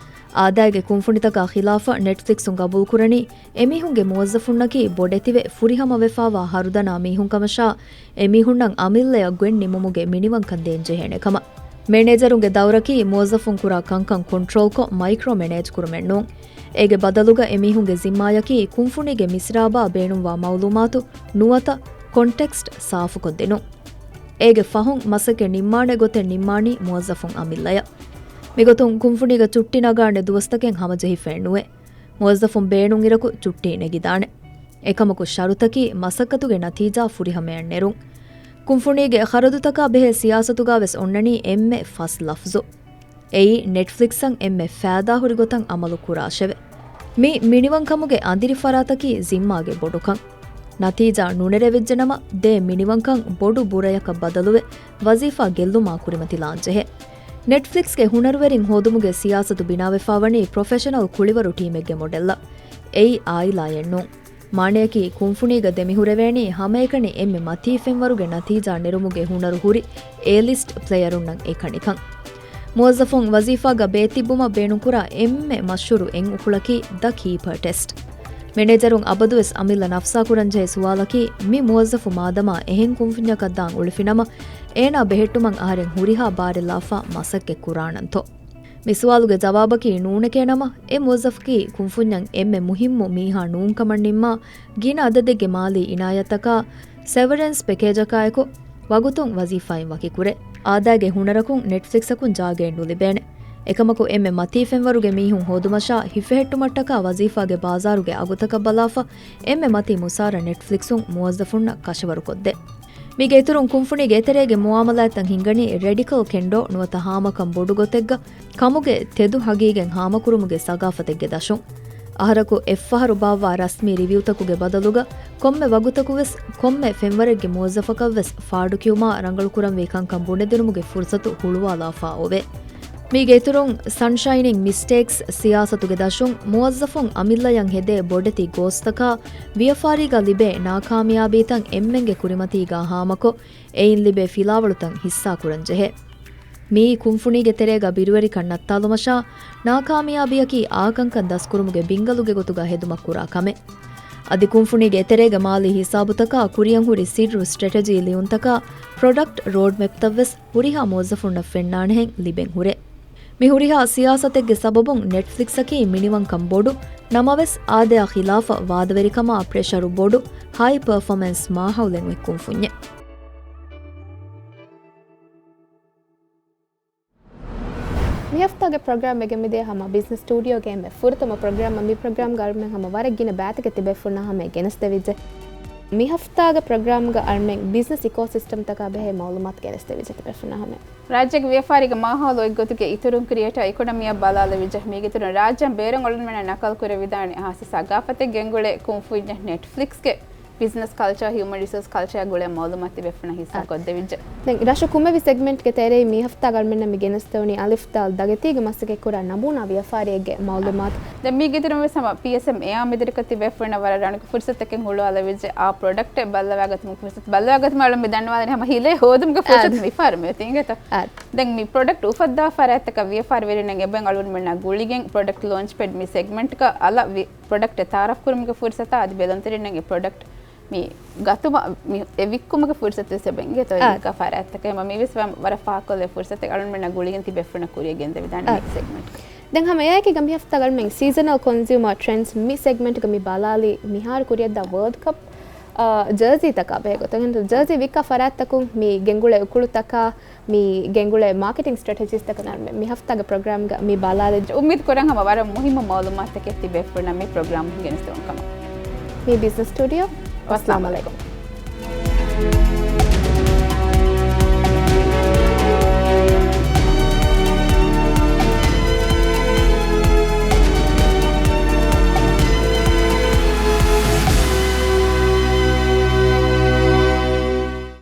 އާދައިގެ ކުންފުނިތަކާ ޚިލާފަށް ނެޓްފްލިކްސުން ގަބޫލުކުރަނީ އެމީހުންގެ މުވައްޒަފުންނަކީ ބޮޑެތިވެ ފުރިހަމަވެފާވާ ހަރުދަނާ މީހުން ކަމަށާ، އެމީހުންނަށް އަމިއްލަޔަށް ގޮތް ނިމުމުގެ މިނިވަންކަން ދޭންޖެހޭނެ ކަމަށް. މެނޭޖަރުންގެ ދައުރަކީ މުވައްޒަފުން ކުރާ ކަންކަން ކޮންޓްރޯލްކޮށް މައިކްރޯ މެނޭޖް ކުރުމެއް ނޫން. އޭގެ ބަދަލުގަ އެމީހުންގެ ޒިންމާޔަކީ ކުންފުނީގެ މިސްރާބާ ބޭނުންވާ މައުލޫމާތު ނުވަތަ ކޮންޓެކްސްޓް ސާފުކޮށްދިނުން. އޭގެ ފަހުން މަސައްކަތް ނިންމާނެ ގޮތެއް ނިންމާނީ މުވައްޒަފުން އަމިއްލަޔަށް. މިގޮތުން ކުންފުނީގަ ޗުއްޓި ނަގާނެ ދުވަސްތަކެއް ހަމަޖެހިފައެއް ނުވޭ. މުވައްޒަފުން ބޭނުން އިރަކު ޗުއްޓީ ނެގިދާނެ. އެކަމަކު ޝަރުތަކީ މަސައްކަތުގެ ނަތީޖާ ފުރިހަމަޔަށް ނެރުން. ކުންފުނީގެ ޚަރަދުތަކާ ބެހޭ ސިޔާސަތުގާ ވެސް އޮންނަނީ އެންމެ ފަސް ލަފްޒު. އެއީ ނެޓްފްލިކްސްއަށް އެންމެ ފައިދާހުރި ގޮތަށް އަމަލު ކުރާށެވެ. މި މިނިވަންކަމުގެ އަނދިރި ފަރާތަކީ ޒިންމާގެ ބޮޑުކަން. ނަތީޖާ ނުނެރެވިއްޖެނަމަ، ދޭ މިނިވަންކަން ބޮޑު ބުރަޔަކަށް ބަދަލުވެ، ވަޒީފާ ގެއްލުމާ ކުރިމަތިލާން ޖެހޭ. ނެޓްފްލިކްސްގެ ހުނަރުވެރިން ހޯދުމުގެ ސިޔާސަތު ބިނާވެފާވަނީ ޕްރޮފެޝަނަލް ކުޅިވަރު ޓީމެއްގެ މޮޑެލްއަށް. އެއީ އާއިލާއެއް ނޫން. މާނަޔަކީ، ކުންފުނީގަ ދެމިހުރެވޭނީ ހަމައެކަނި އެންމެ މަތީ ފެންވަރުގެ ނަތީޖާ ނެރުމުގެ ހުނަރު ހުރި އޭ ލިސްޓް ޕްލެޔަރުންނަށް އެކަނިކަން. މުވައްޒަފުން ވަޒީފާގަ ބޭތިއްބުމަށް ބޭނުންކުރާ އެންމެ މަޝްހޫރު އެއް އުކުޅަކީ ދަ ކީޕަރ ޓެސްޓް. މެނޭޖަރުން އަބަދުވެސް އަމިއްލަ ނަފްސާކުރަންޖެހޭ ސުވާލަކީ، މި މުވައްޒަފު މާދަމާ އެހެން ކުންފުންޏަކަށް ދާން އުޅެފިނަމަ، އޭނާ ބެހެއްޓުމަށް އަހަރެން ހުރިހާ ބާރެއް ލާފަ މަސައްކަތް ކުރާނަންތޯ؟ މި ސުވާލުގެ ޖަވާބަކީ ނޫނެކޭ ނަމަ، އެ މުވައްޒަފަކީ ކުންފުންޏަށް އެންމެ މުހިއްމު މީހާ ނޫންކަމަށް ނިންމާ، ގިނަ އަދަދެއްގެ މާލީ އިނާޔަތްތަކާ، ސެވަރެންސް ޕެކޭޖަކާއެކު، ވަގުތުން ވަޒީފާއިން ވަކިކުރޭ. އާދައިގެ ހުނަރަކުން ނެޓްފްލިކްސަކުން ޖާގައެއް ނުލިބޭނެ. އެކަމަކު، އެންމެ މަތީ ފެންވަރުގެ މީހުން ހޯދުމަށާ ހިފެހެއްޓުމަށްޓަކާ ވަޒީފާގެ ބާޒާރުގެ އަގުތަކަށް ބަލާފަ، އެންމެ މަތީ މުސާރަ ނެޓްފްލިކްސުން މުވައްޒަފުންނަށް ކަށަވަރުކޮށްދޭ. މީގެ އިތުރުން ކުންފުނީގެ އެތެރޭގެ މުއާމަލާތްތައް ހިންގަނީ ރެޑިކަލް ކެންޑޯ ނުވަތަ ހާމަކަން ބޮޑު ގޮތެއްގަ، ކަމުގެ ތެދު ހަގީގަތް ހާމަކުރުމުގެ ސަގާފަތެއްގެ ދަށުން. އަހަރަކު އެއްފަހަރު ބާއްވާ ރަސްމީ ރިވިއުތަކުގެ ބަދަލުގަ، ކޮންމެ ވަގުތަކުވެސް، ކޮންމެ ފެންވަރެއްގެ މުވައްޒަފަކަށްވެސް ފާޑުކިޔުމާ ރަނގަޅުކުރަންވީ ކަންކަން ބުނެދިނުމުގެ ފުރުސަތު ހުޅުވާލާފަ އޮވޭ. މީގެ އިތުރުން، ސަންޝައިނިން މިސްޓޭކްސް ސިޔާސަތުގެ ދަށުން، މުވައްޒަފުން އަމިއްލަޔަށް ހެދޭ ބޮޑެތި ގޯސްތަކާ، ވިޔަފާރީގަ ލިބޭ ނާކާމިޔާބީތައް އެންމެންގެ ކުރިމަތީގަ ހާމަކޮށް، އެއިން ލިބޭ ފިލާވަޅުތައް ހިއްސާކުރަން ޖެހޭ. މިއީ ކުންފުނީގެ ތެރޭގަ ބިރުވެރިކަން ނައްތާލުމަށާ، ނާކާމިޔާބީއަކީ އާކަންކަން ދަސްކުރުމުގެ ބިންގަލުގެ ގޮތުގަ ހެދުމަށް ކުރާ ކަމެއް. އަދި ކުންފުނީގެ އެތެރޭގެ މާލީ ހިސާބުތަކާ ކުރިއަށް ހުރި ސިއްރު ސްޓްރެޓެޖީ ލިޔުންތަކާ، ޕްރޮޑަކްޓް ރޯޑްމެޕްތައް ވެސް ހުރިހާ މުވައްޒަފުންނަށް ފެންނާނެހެން ލިބެން ހުރޭ. މި ހުރިހާ ސިޔާސަތެއްގެ ސަބަބުން ނެޓްފްލިކްސްއަކީ މިނިވަންކަން ބޮޑު، ނަމަވެސް އާދަޔާ ޚިލާފަށް ވާދަވެރިކަމާ ޕްރެޝަރު ބޮޑު، ހައި ޕަރފޯމެންސް މާހައުލެއް އޮތް ކުންފުންޏެއް. މި ހަފްތާގެ ޕްރޮގްރާމް ވެގެން މިދިޔަ ހަމަ ބިޒްނަސް ސްޓޫޑިއޯގެ އެންމެ ފުރަތަމަ ޕްރޮގްރާމް. މި ޕްރޮގްރާމްގަ އަޅުމެން ހަމަ ވަރަށް ގިނަ ބައިތަކެއް ތިބޭފުޅުންނާ ހަމަޔަށް ގެނެސްދެވިއްޖެ. މި ހަފްތާގެ ޕްރޮގްރާމްގަ އަޅުމެން ބިޒްނަސް އިކޯސިސްޓަމްތަކާ ބެހޭ މައުލޫމާތު ގެނެސްދެވިއްޖެ ތިބޭފުޅުންނާ ހަމަޔަށް. ރާއްޖޭގެ ވިޔަފާރީގެ މާހައުލު އޮތްގޮތުގެ އިތުރުން ކްރިއޭޓާ އިކޮނޮމީއަށް ބަލާލެވިއްޖެ. މީގެ އިތުރުން ރާއްޖޭން ބޭރުން އަޅުގަނޑުމެންނަށް ނަކަލު ކުރެވިދާނެ ހާއްސަ ސަގާފަތެއް ގެންގުޅޭ ކުންފުންޏެއް ނެޓްފްލިކްސްގެ ބިޒްނަސް ކަލްޗާ، ހިއުމަން ރިސޯސް ކަލްޗާ ގުޅޭ މައުލޫމާތު ތިބޭފުޅުންނަށް ހިއްސާ އާ. ކޮށްދެވިއްޖެ. ދެން ރަށު ކުމެވި ސެގްމެންޓްގެ ތެރެއިން މި ހަފްތާގަ އަޅުމެންނަށް މި ގެނެސްދެވުނީ އަލިފް ދާލް ދަގެތީގެ މަސައްކަތްކުރާ ނަމޫނާ ވިޔަފާރިއެއްގެ މައުލޫމާތު. ދެން މީގެ އިތުރުން ވެސް ހަމަ ޕީއެސްއެމް އެއާ މެދުވެރިކޮށް ތިބޭފުޅުންނަށް ވަރަށް ރަނގަޅު ފުރުސަތެއް ހުޅުވާލެވިއްޖެ. އާ ޕްރޮޑަކްޓެއް ބައްލަވާގަތުމުގެ ފުރުސަތު، ބައްލަވާގަތުމަށް އަޅުމެން ދަންނަވާލަނީ ހަމަ ހިލޭ ހޯދުމުގެ އާ. ފުރުސަތު މި ފާރުމެއް އޮތީ އިނގޭތޯ؟ އާ. ދެން މި ޕްރޮޑަކްޓް އުފައްދާ ފަރާތްތަކަށް ވިޔަފާރިވެރިންނަށް އެބައިން އަޅުގަނޑުމެންނާ ގުޅިގެން ޕްރޮޑަކްޓް ލޯންޗް ޕެޑް މި ސެގްމެންޓްގަ އަލަށް ވި-، ޕްރޮޑަކްޓެއް ތައާރަފް ކުރުމުގެ ފުރުސަތާ އަދި ބެލުންތެރިންނަށް އެ ޕްރޮޑަކްޓް މި ގަތުމަށް މި އެ ވިއްކުމުގެ ފުރުސަތު ވެސް އެބަ އިނގޭތޯ އާ. އެ ފަރާތްތަކަށް. އެމަ މި ވެސް ވަ-، ވަރަށް ފާކޮށްލެވޭ ފުރުސަތެއް އަޅުގަނޑުމެންނާ ގުޅިގެން ތިބޭފުޅުންނަށް ކުރިއަށް ގެންދެވިދާނެ އާ. މި ސެގްމެންޓް. ދެން ހަމަ އެއާއެކީގަ މި ހަފްތާގަ އަޅުމެން ސީޒަނަލް ކޮންސިއުމަރ ޓްރެންޑްސް މި ސެގްމެންޓްގަ މި ބަލާލީ މިހާރު ކުރިއަށްދާ ވަރލްޑް ކަޕް، އާ، ޖާޒީތަކާ ބެހޭގޮތުން. ޖާޒީ ވިއްކާ ފަރާތްތަކުން މި ގެންގުޅޭ އުކުޅުތަކާ، މި ގެންގުޅޭ މާކެޓިން ސްޓްރެޓެޖީސްތަކަށް އަޅުމެން މި ހަފްތާގެ ޕްރޮގްރާމްގަ މި ބަލާލި. އުއްމީދު ކުރަން ހަމަ ވަރަށް މުހިއްމު މައުލޫމާތުތަކެއް ތިބޭފުޅުންނަށް މި ޕްރޮގްރާމް ގެނެސްދެވުނު ކަމަށް. މީ ބިޒްނަސް ސްޓޫޑިއޯ. ވައްސަލާމް އަލައިކުމް.